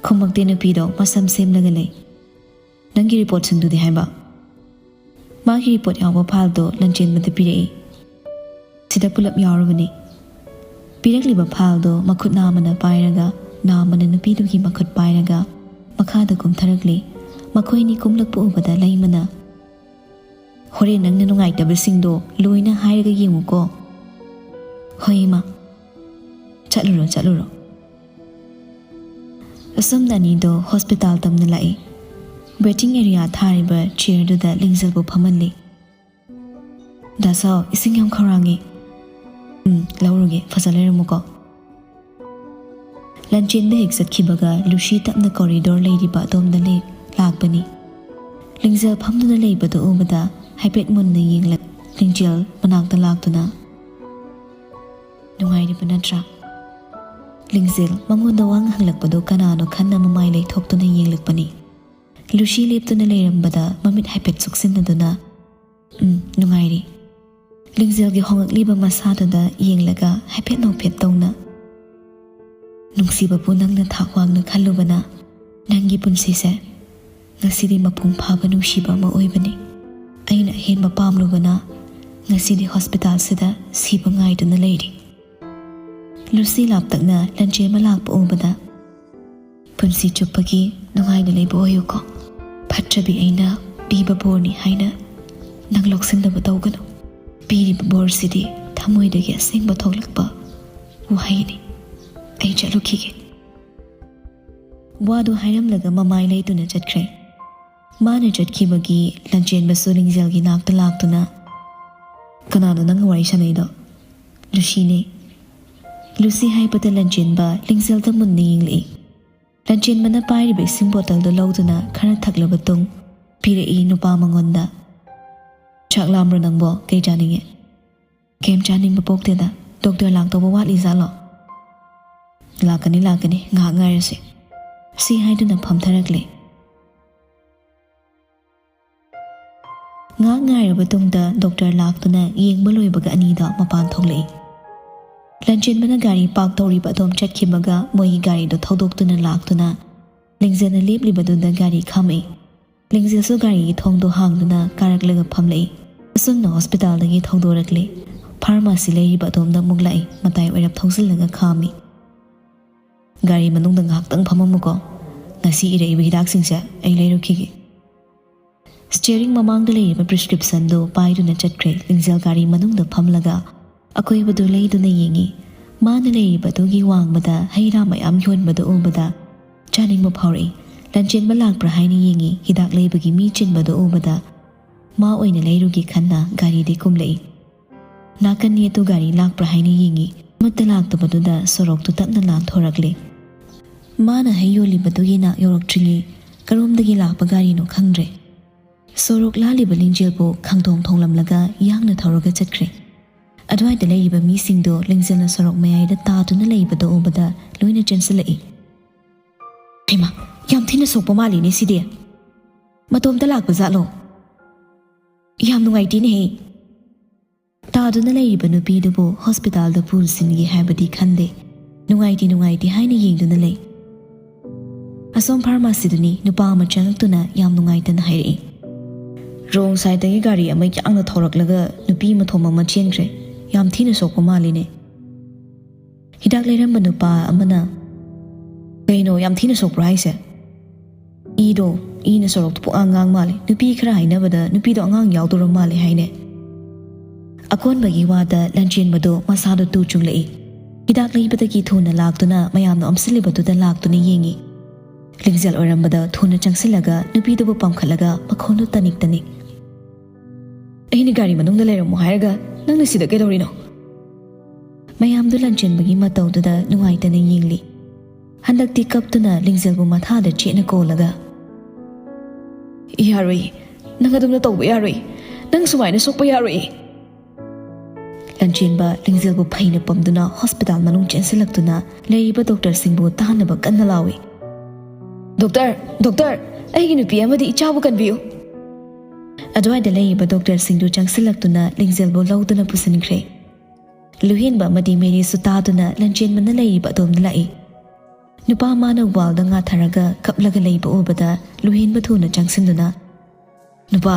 ꯈꯨꯝꯃꯛꯇꯦ ꯅꯨꯄꯤꯗꯣ, ꯃꯁꯝ ꯁꯦꯝꯂꯒ ꯂꯩ꯫ "ꯅꯪꯒꯤ ꯔꯤꯄꯣꯔꯠꯁꯤꯡꯗꯨꯗꯤ?" ꯍꯥꯏꯕ꯫ ꯃꯥꯒꯤ ꯔꯤꯄꯣꯔꯠ ꯌꯥꯎꯕ ꯐꯥꯏꯜꯗꯣ ꯂꯟꯆꯦꯟꯕꯗ ꯄꯤꯔꯛꯏ꯫ "ꯁꯤꯗ ꯄꯨꯂꯞ ꯌꯥꯎꯔꯕꯅꯤ꯫" ꯄꯤꯔꯛꯂꯤꯕ ꯐꯥꯏꯜꯗꯣ ꯃꯈꯨꯠ ꯅꯥꯝꯃꯅ ꯄꯥꯏꯔꯒ, ꯅꯥꯝꯃꯅ ꯅꯨꯄꯤꯗꯨꯒꯤ ꯃꯈꯨꯠ ꯄꯥꯏꯔꯒ ꯃꯈꯥꯗ ꯀꯨꯝꯊꯔꯛꯂꯤ꯫ ꯃꯈꯣꯏꯅꯤ ꯀꯨꯝꯂꯛꯄ ꯎꯕꯗ ꯂꯩꯃꯅ, "ꯍꯣꯔꯦꯟ ꯅꯪꯅ ꯅꯨꯡꯉꯥꯏꯇꯕꯁꯤꯡꯗꯣ ꯂꯣꯏꯅ ꯍꯥꯏꯔꯒ ꯌꯦꯡꯉꯨꯀꯣ꯫" "ꯍꯣꯏ ꯏꯃꯥ꯫ ꯆꯠꯂꯨꯔꯣ, ꯆꯠꯂꯨꯔꯣ꯫" ꯑꯁꯨꯝꯅ ꯑꯅꯤꯗꯣ ꯍꯣꯁꯄꯤꯇꯥꯜ ꯇꯝꯅ ꯂꯥꯛꯏ꯫ ꯋꯦꯇꯤꯡ ꯑꯦꯔꯤꯌꯥ ꯊꯥꯔꯤꯕ ꯆꯤꯌꯔꯗꯨꯗ ꯂꯤꯡꯖꯦꯜꯕꯨ ꯐꯝꯍꯜꯂꯤ꯫ "ꯗꯥ ꯁꯥꯎ, ꯏꯁꯤꯡ ꯌꯥꯝ ꯈꯧꯔꯥꯡꯉꯤ꯫" "ꯎꯝ, ꯂꯧꯔꯨꯒꯦ, ꯐꯖ ꯂꯩꯔꯝꯃꯨꯀꯣ꯫" ꯂꯟꯆꯦꯟꯕ ꯍꯦꯛ ꯆꯠꯈꯤꯕꯒ ꯂꯨꯁꯤ ꯇꯞꯅ ꯀꯣꯔꯤꯗꯣꯔ ꯂꯩꯔꯤꯕ ꯑꯗꯣꯝꯗ ꯂꯦꯛ ꯂꯥꯛꯄꯅꯤ꯫ ꯂꯤꯡꯖꯦꯜ ꯐꯝꯗꯨꯅ ꯂꯩꯕꯗꯨ ꯎꯕꯗ ꯍꯥꯏꯐꯦꯠ ꯃꯨꯟꯅ ꯌꯦꯡꯂꯛ ꯂꯤꯡꯖꯦꯜ ꯃꯅꯥꯛꯇ ꯂꯥꯛꯇꯨꯅ, "ꯅꯨꯡꯉꯥꯏꯔꯤꯕ ꯅꯠꯇ꯭ꯔꯥ?" ꯂꯤꯡꯖꯦꯜ ꯃꯉꯣꯟꯗ ꯋꯥ ꯍꯪꯂꯛꯄꯗꯨ ꯀꯅꯥꯅꯣ ꯈꯟꯅ ꯃꯃꯥꯏ ꯂꯩꯊꯣꯛꯇꯨꯅ ꯌꯦꯡꯂꯛꯄꯅꯤ꯫ ꯂꯨꯁꯤ ꯂꯦꯞꯇꯨꯅ ꯂꯩꯔꯝꯕꯗ ꯃꯃꯤꯠ ꯍꯥꯏꯐꯦꯠ ꯁꯨꯛꯁꯤꯟꯅꯗꯨꯅ, "ꯎꯝ, ꯅꯨꯡꯉꯥꯏꯔꯤ꯫" ꯂꯤꯡꯖꯦꯜꯒꯤ ꯍꯣꯡꯂꯛꯂꯤꯕ ꯃꯁꯥꯗꯨꯗ ꯌꯦꯡꯂꯒ ꯍꯥꯏꯐꯦꯠ ꯅꯣꯛꯐꯦꯠ ꯇꯧꯅ, "ꯅꯨꯡꯁꯤꯕꯕꯨ ꯅꯪꯅ ꯊꯥꯛ ꯋꯥꯡꯅ ꯈꯜꯂꯨꯕꯅ ꯅꯪꯒꯤ ꯄꯨꯟꯁꯤꯁꯦ ꯉꯁꯤꯗꯤ ꯃꯄꯨꯡ ꯐꯥꯕ ꯅꯨꯡꯁꯤꯕ ꯑꯃ ꯑꯣꯏꯕꯅꯤ꯫ ꯑꯩꯅ ꯑꯍꯦꯟꯕ ꯄꯥꯝꯂꯨꯕꯅ ꯉꯁꯤꯗꯤ ꯍꯣꯁꯄꯤꯇꯥꯜꯁꯤꯗ ꯁꯤꯕ ꯉꯥꯏꯗꯨꯅ ꯂꯩꯔꯤ꯫" ꯂꯨꯁꯤ ꯂꯥꯞꯇꯛꯅ ꯂꯟꯖꯦꯟꯕ ꯂꯥꯛꯄ ꯎꯕꯗ, "ꯄꯨꯟꯁꯤ ꯆꯨꯞꯄꯒꯤ ꯅꯨꯡꯉꯥꯏꯅ ꯂꯩꯕ ꯑꯣꯏꯌꯨꯀꯣ꯫ ꯐꯠꯇ꯭ꯔꯕꯤ ꯑꯩꯅ ꯄꯤꯕ ꯕꯣꯔꯅꯤ ꯍꯥꯏꯅ ꯅꯪ ꯂꯧꯁꯤꯟꯗꯕ ꯇꯧꯒꯅꯨ꯫ ꯄꯤꯔꯤꯕ ꯕꯣꯔꯁꯤꯗꯤ ꯊꯃꯣꯏꯗꯒꯤ ꯑꯁꯦꯡꯕ ꯊꯣꯛꯂꯛꯄ ꯋꯥꯍꯩꯅꯤ꯫ ꯑꯩ ꯆꯠꯂꯨꯈꯤꯒꯦ꯫" ꯋꯥꯗꯨ ꯍꯥꯏꯔꯝꯂꯒ ꯃꯃꯥꯏ ꯂꯩꯇꯨꯅ ꯆꯠꯈ꯭ꯔꯦ꯫ ꯃꯥꯅ ꯆꯠꯈꯤꯕꯒꯤ ꯂꯟꯖꯦꯟꯕꯁꯨ ꯂꯤꯡꯖꯦꯜꯒꯤ ꯅꯥꯛꯇ ꯂꯥꯛꯇꯨꯅ, "ꯀꯅꯥꯅꯣ ꯅꯪꯒ ꯋꯥꯔꯤ ꯁꯥꯟꯅꯩꯗꯣ?" "ꯂꯨꯁꯤꯅꯦ꯫" ꯂꯨꯁꯤ ꯍꯥꯏꯕꯗ ꯂꯟꯖꯦꯟꯕ ꯂꯤꯡꯖꯦꯜꯗ ꯃꯨꯟꯅ ꯌꯦꯡꯂꯛꯏ꯫ ꯂꯟꯖꯦꯟꯕꯅ ꯄꯥꯏꯔꯤꯕ ꯏꯁꯤꯡ ꯕꯣꯇꯜꯗꯨ ꯂꯧꯗꯨꯅ ꯈꯔ ꯊꯛꯂꯕ ꯇꯨꯡ ꯄꯤꯔꯛꯏ ꯅꯨꯄꯥ ꯃꯉꯣꯟꯗ꯫ "ꯆꯥꯛ ꯂꯥꯝꯕ꯭ꯔꯣ ꯅꯪꯕꯣ? ꯀꯩ ꯆꯥꯅꯤꯡꯉꯦ?" "ꯀꯩꯝ ꯆꯥꯅꯤꯡꯕ ꯄꯣꯛꯇꯦꯗ꯫ ꯗꯣꯛꯇꯔ ꯂꯥꯛꯇꯧꯕ ꯋꯥꯠꯂꯤꯖꯥꯠꯂꯣ?" "ꯂꯥꯛꯀꯅꯤ, ꯂꯥꯛꯀꯅꯤ, ꯉꯥꯏꯍꯥꯛ ꯉꯥꯏꯔꯁꯤ꯫" ꯁꯤ ꯍꯥꯏꯗꯨꯅ ꯐꯝꯊꯔꯛꯂꯦ꯫ ꯉꯥꯏꯍꯥꯛ ꯉꯥꯏꯔꯕ ꯇꯨꯡꯗ ꯗꯣꯛꯇꯔ ꯂꯥꯛꯇꯨꯅ ꯌꯦꯡꯕ ꯂꯣꯏꯕꯒ ꯑꯅꯤꯗꯣ ꯃꯄꯥꯟ ꯊꯣꯛꯂꯛꯏ꯫ ꯂꯟꯖꯦꯟꯕꯅ ꯒꯥꯔꯤ ꯄꯥꯔꯛ ꯇꯧꯔꯤꯕ ꯑꯗꯣꯝ ꯆꯠꯈꯤꯕꯒ ꯃꯣꯏꯒꯤ ꯒꯥꯔꯤꯗꯣ ꯊꯧꯗꯣꯛꯇꯨꯅ ꯂꯥꯛꯇꯨꯅ ꯂꯤꯡꯖꯦꯜꯅ ꯂꯦꯞꯂꯤꯕꯗꯨꯗ ꯒꯥꯔꯤ ꯈꯥꯝꯃꯛꯏ꯫ ꯂꯤꯡꯖꯦꯜꯁꯨ ꯒꯥꯔꯤꯒꯤ ꯊꯣꯡꯗꯣ ꯍꯥꯡꯗꯨꯅ ꯀꯥꯔꯛꯂꯒ ꯐꯝꯂꯛꯏ꯫ ꯑꯁꯨꯝꯅ ꯍꯣꯁꯄꯤꯇꯥꯜꯗꯒꯤ ꯊꯧꯗꯣꯔꯛꯂꯦ꯫ ꯐꯥꯔꯃꯥꯁꯤ ꯂꯩꯔꯤꯕ ꯑꯗꯣꯝꯗ ꯑꯃꯨꯛ ꯂꯥꯛꯏ꯫ ꯃꯇꯥꯏ ꯑꯣꯏꯔꯞ ꯊꯧꯖꯤꯜꯂꯒ ꯈꯥꯝꯃꯤ꯫ "ꯒꯥꯔꯤ ꯃꯅꯨꯡꯗ ꯉꯥꯏꯍꯥꯛꯇꯪ ꯐꯝꯃꯝꯃꯨꯀꯣ꯫ ꯉꯁꯤ ꯏꯔꯛꯏꯕ ꯍꯤꯗꯥꯛꯁꯤꯡꯁꯦ ꯑꯩ ꯂꯩꯔꯨꯈꯤꯒꯦ꯫" ꯁ꯭ꯇꯤꯌꯔꯤꯡ ꯃꯃꯥꯡꯗ ꯂꯩꯔꯤꯕ ꯄ꯭ꯔꯤꯁꯀ꯭ꯔꯤꯞꯁꯟꯗꯨ ꯄꯥꯏꯗꯨꯅ ꯆꯠꯈ꯭ꯔꯦ꯫ ꯂꯤꯡꯖꯦꯜ ꯒꯥꯔꯤ ꯃꯅꯨꯡꯗ ꯐꯝꯂꯒ ꯑꯀꯣꯏꯕꯗꯨ ꯂꯩꯗꯨꯅ ꯌꯦꯡꯉꯤ꯫ ꯃꯥꯅ ꯂꯩꯔꯤꯕꯗꯨꯒꯤ ꯋꯥꯡꯃꯗ ꯍꯩ ꯔꯥ ꯃꯌꯥꯝ ꯌꯣꯟꯕꯗꯨ ꯎꯕꯗ ꯆꯥꯅꯤꯡꯕ ꯐꯥꯎꯔꯛꯏ꯫ ꯂꯟꯖꯦꯟꯕ ꯂꯥꯛꯄ꯭ꯔꯥ ꯍꯥꯏꯅ ꯌꯦꯡꯉꯤ꯫ ꯍꯤꯗꯥꯛ ꯂꯩꯕꯒꯤ ꯃꯤ ꯆꯤꯟꯕꯗꯨ ꯎꯕꯗ ꯃꯥ ꯑꯣꯏꯅ ꯂꯩꯔꯨꯒꯦ ꯈꯟꯅ ꯒꯥꯔꯤꯗꯤ ꯀꯨꯝꯂꯛꯏ꯫ ꯅꯥꯀꯟ ꯌꯦꯠꯇꯨ ꯒꯥꯔꯤ ꯂꯥꯛꯄ꯭ꯔꯥ ꯍꯥꯏꯅ ꯌꯦꯡꯉꯤ꯫ ꯑꯃꯠꯇ ꯂꯥꯛꯇꯕꯗꯨꯗ ꯁꯣꯔꯣꯛꯇꯨ ꯇꯞꯅ ꯂꯥꯟꯊꯣꯔꯛꯂꯦ꯫ ꯃꯥꯅ ꯍꯩ ꯌꯣꯜꯂꯤꯕꯗꯨꯒꯤ ꯅꯥꯛ ꯌꯧꯔꯛꯇ꯭ꯔꯤꯉꯩ ꯀꯔꯣꯝꯗꯒꯤ ꯂꯥꯛꯄ ꯒꯥꯔꯤꯅꯣ ꯈꯪꯗ꯭ꯔꯦ꯫ ꯁꯣꯔꯣꯛ ꯂꯥꯜꯂꯤꯕ ꯂꯤꯡꯖꯦꯜꯕꯨ ꯈꯪꯗꯣꯡ ꯊꯣꯡꯂꯝꯂꯒ ꯌꯥꯡꯅ ꯊꯧꯔꯒ ꯆꯠꯈ꯭ꯔꯦ꯫ ꯑꯗꯨꯋꯥꯏꯗ ꯂꯩꯔꯤꯕ ꯃꯤꯁꯤꯡꯗꯣ ꯂꯤꯡꯖꯦꯜꯅ ꯁꯣꯔꯣꯛ ꯃꯌꯥꯏꯗ ꯇꯥꯗꯨꯅ ꯂꯩꯕꯗꯣ ꯎꯕꯗ ꯂꯣꯏꯅ ꯆꯦꯟꯁꯤꯜꯂꯛꯏ꯫ "ꯍꯩꯃꯥ, ꯌꯥꯝ ꯊꯤꯅ ꯁꯣꯛꯄ ꯃꯥꯜꯂꯤꯅꯦ ꯁꯤꯗꯤ꯫ ꯃꯇꯣꯝꯇ ꯂꯥꯛꯄ ꯖꯥꯠꯂꯣ? ꯌꯥꯝ ꯅꯨꯡꯉꯥꯏꯇꯦꯅꯦꯍꯦ꯫" ꯇꯥꯗꯨꯅ ꯂꯩꯔꯤꯕ ꯅꯨꯄꯤꯗꯨꯕꯨ ꯍꯣꯁꯄꯤꯇꯥꯜꯗ ꯄꯨꯁꯤꯟꯒꯦ ꯍꯥꯏꯕꯗꯤ ꯈꯟꯗꯦ꯫ ꯅꯨꯡꯉꯥꯏꯇꯦ ꯅꯨꯡꯉꯥꯏꯇꯦ ꯍꯥꯏꯅ ꯌꯦꯡꯗꯨꯅ ꯂꯩ꯫ ꯑꯁꯣꯝ ꯐꯥꯔꯃꯥꯁꯤꯗꯨꯅꯤ ꯅꯨꯄꯥ ꯑꯃ ꯆꯪꯂꯛꯇꯨꯅ ꯌꯥꯝ ꯅꯨꯡꯉꯥꯏꯇꯅ ꯍꯥꯏꯔꯛꯏ꯫ "ꯔꯣꯡ ꯁꯥꯏꯗꯇꯒꯤ ꯒꯥꯔꯤ ꯑꯃ ꯌꯥꯡꯅ ꯊꯧꯔꯛꯂꯒ ꯅꯨꯄꯤ ꯑꯃ ꯊꯣꯝ ꯑꯃ ꯆꯦꯟꯈ꯭ꯔꯦ꯫ ꯌꯥꯝ ꯊꯤꯅ ꯁꯣꯛꯄ ꯃꯥꯜꯂꯤꯅꯦ꯫" ꯍꯤꯗꯥꯛ ꯂꯩꯔꯝꯕ ꯅꯨꯄꯥ ꯑꯃꯅ, "ꯀꯩꯅꯣ, ꯌꯥꯝ ꯊꯤꯅ ꯁꯣꯛꯄ꯭ꯔꯣ ꯍꯥꯏꯁꯦ?" "ꯏꯗꯣ, ꯏꯅ ꯁꯣꯔꯣꯛꯇ ꯄꯨꯡꯉꯥꯡ ꯉꯥꯡ ꯃꯥꯜꯂꯦ꯫ ꯅꯨꯄꯤ ꯈꯔ ꯍꯥꯏꯅꯕꯗ ꯅꯨꯄꯤꯗꯣ ꯑꯉꯥꯡ ꯌꯥꯎꯗꯧꯔ ꯃꯥꯜꯂꯦ ꯍꯥꯏꯅꯦ꯫" ꯑꯀꯣꯟꯕꯒꯤ ꯋꯥꯗ ꯂꯟꯆꯦꯟꯕꯗꯣ ꯃꯁꯥꯗꯣ ꯇꯨ ꯆꯨꯡꯂꯛꯏ꯫ ꯍꯤꯗꯥꯛ ꯂꯩꯕꯗꯒꯤ ꯊꯨꯅ ꯂꯥꯛꯇꯨꯅ ꯃꯌꯥꯝꯅ ꯑꯣꯝꯁꯤꯜꯂꯤꯕꯗꯨꯗ ꯂꯥꯛꯇꯨꯅ ꯌꯦꯡꯉꯤ꯫ ꯂꯤꯡꯖꯦꯜ ꯑꯣꯏꯔꯝꯕꯗ ꯊꯨꯅ ꯆꯪꯁꯤꯜꯂꯒ ꯅꯨꯄꯤꯗꯨꯕꯨ ꯄꯝꯈꯠꯂꯒ ꯃꯈꯣꯟꯗꯨ ꯇꯅꯤꯛ ꯇꯅꯤꯛ, "ꯑꯩꯅ ꯒꯥꯔꯤ ꯃꯅꯨꯡꯗ ꯂꯩꯔꯝꯃꯣ ꯍꯥꯏꯔꯒ ꯅꯪꯅ ꯁꯤꯗ ꯀꯩꯗꯧꯔꯤꯅꯣ?" ꯃꯌꯥꯝꯗꯨ ꯂꯟꯆꯦꯟꯕꯒꯤ ꯃꯇꯧꯗꯨꯗ ꯅꯨꯡꯉꯥꯏꯇꯅ ꯌꯦꯡꯂꯤ꯫ ꯍꯟꯗꯛꯇꯤ ꯀꯞꯇꯨꯅ ꯂꯤꯡꯖꯦꯜꯕꯨ ꯃꯊꯥꯗ ꯆꯦꯠꯅ ꯀꯣꯜꯂꯒ, "ꯌꯥꯔꯣꯏ, ꯅꯪ ꯑꯗꯨꯝꯅ ꯇꯧꯕ ꯌꯥꯔꯣꯏ꯫ ꯅꯪ ꯁꯨꯃꯥꯏꯅ ꯁꯣꯛꯄ ꯌꯥꯔꯣꯏ꯫" ꯂꯟꯆꯦꯟꯕ ꯂꯤꯡꯖꯦꯜꯕꯨ ꯐꯩꯅ ꯄꯝꯗꯨꯅ ꯍꯣꯁꯄꯤꯇꯥꯜ ꯃꯅꯨꯡ ꯆꯦꯟꯁꯤꯜꯂꯛꯇꯨꯅ ꯂꯩꯔꯤꯕ ꯗꯣꯛꯇꯔꯁꯤꯡꯕꯨ ꯇꯥꯍꯟꯅꯕ ꯀꯟꯅ ꯂꯥꯎꯏ꯫ "ꯗꯣꯛꯇꯔ, ꯗꯣꯛꯇꯔ, ꯑꯩꯒꯤ ꯅꯨꯄꯤ ꯑꯃꯗꯤ ꯏꯆꯥꯕꯨ ꯀꯟꯕꯤꯌꯨ!" ꯑꯗꯨꯋꯥꯏꯗ ꯂꯩꯔꯤꯕ ꯗꯣꯛꯇꯔꯁꯤꯡꯗꯨ ꯆꯪꯁꯤꯜꯂꯛꯇꯨꯅ ꯂꯤꯡꯖꯦꯜꯕꯨ ꯂꯧꯗꯨꯅ ꯄꯨꯁꯤꯟꯈ꯭ꯔꯦ꯫ ꯂꯨꯍꯦꯟꯕ ꯑꯃꯗꯤ ꯃꯦꯔꯤꯁꯨ ꯇꯥꯗꯨꯅ ꯂꯟꯆꯦꯟꯕꯅ ꯂꯩꯔꯤꯕ ꯑꯗꯣꯝꯗ ꯂꯥꯛꯏ꯫ ꯅꯨꯄꯥ ꯑꯃꯅ ꯋꯥꯜꯗ ꯉꯥꯊꯔꯒ ꯀꯞꯂꯒ ꯂꯩꯕ ꯎꯕꯗ ꯂꯨꯍꯦꯟꯕ ꯊꯨꯅ ꯆꯪꯁꯤꯟꯗꯨꯅ, "ꯅꯨꯄꯥ!"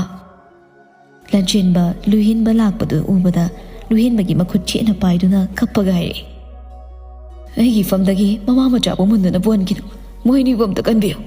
ꯂꯟꯆꯦꯟꯕ ꯂꯨꯍꯦꯟꯕ ꯂꯥꯛꯄꯗꯨ ꯎꯕꯗ ꯂꯨꯍꯦꯟꯕꯒꯤ ꯃꯈꯨꯠ ꯆꯦꯠꯅ ꯄꯥꯏꯗꯨꯅ ꯀꯞꯄꯒ ꯍꯥꯏꯔꯛꯏ, "ꯑꯩꯒꯤ ꯏꯐꯝꯗꯒꯤ ꯃꯃꯥ ꯃꯆꯥꯕꯨ ꯃꯨꯟꯗꯨꯅ ꯄꯨꯍꯟꯈꯤꯅꯨ꯫ ꯃꯣꯏ ꯑꯅꯤꯕꯨ ꯑꯝꯇ ꯀꯟꯕꯤꯌꯨ꯫"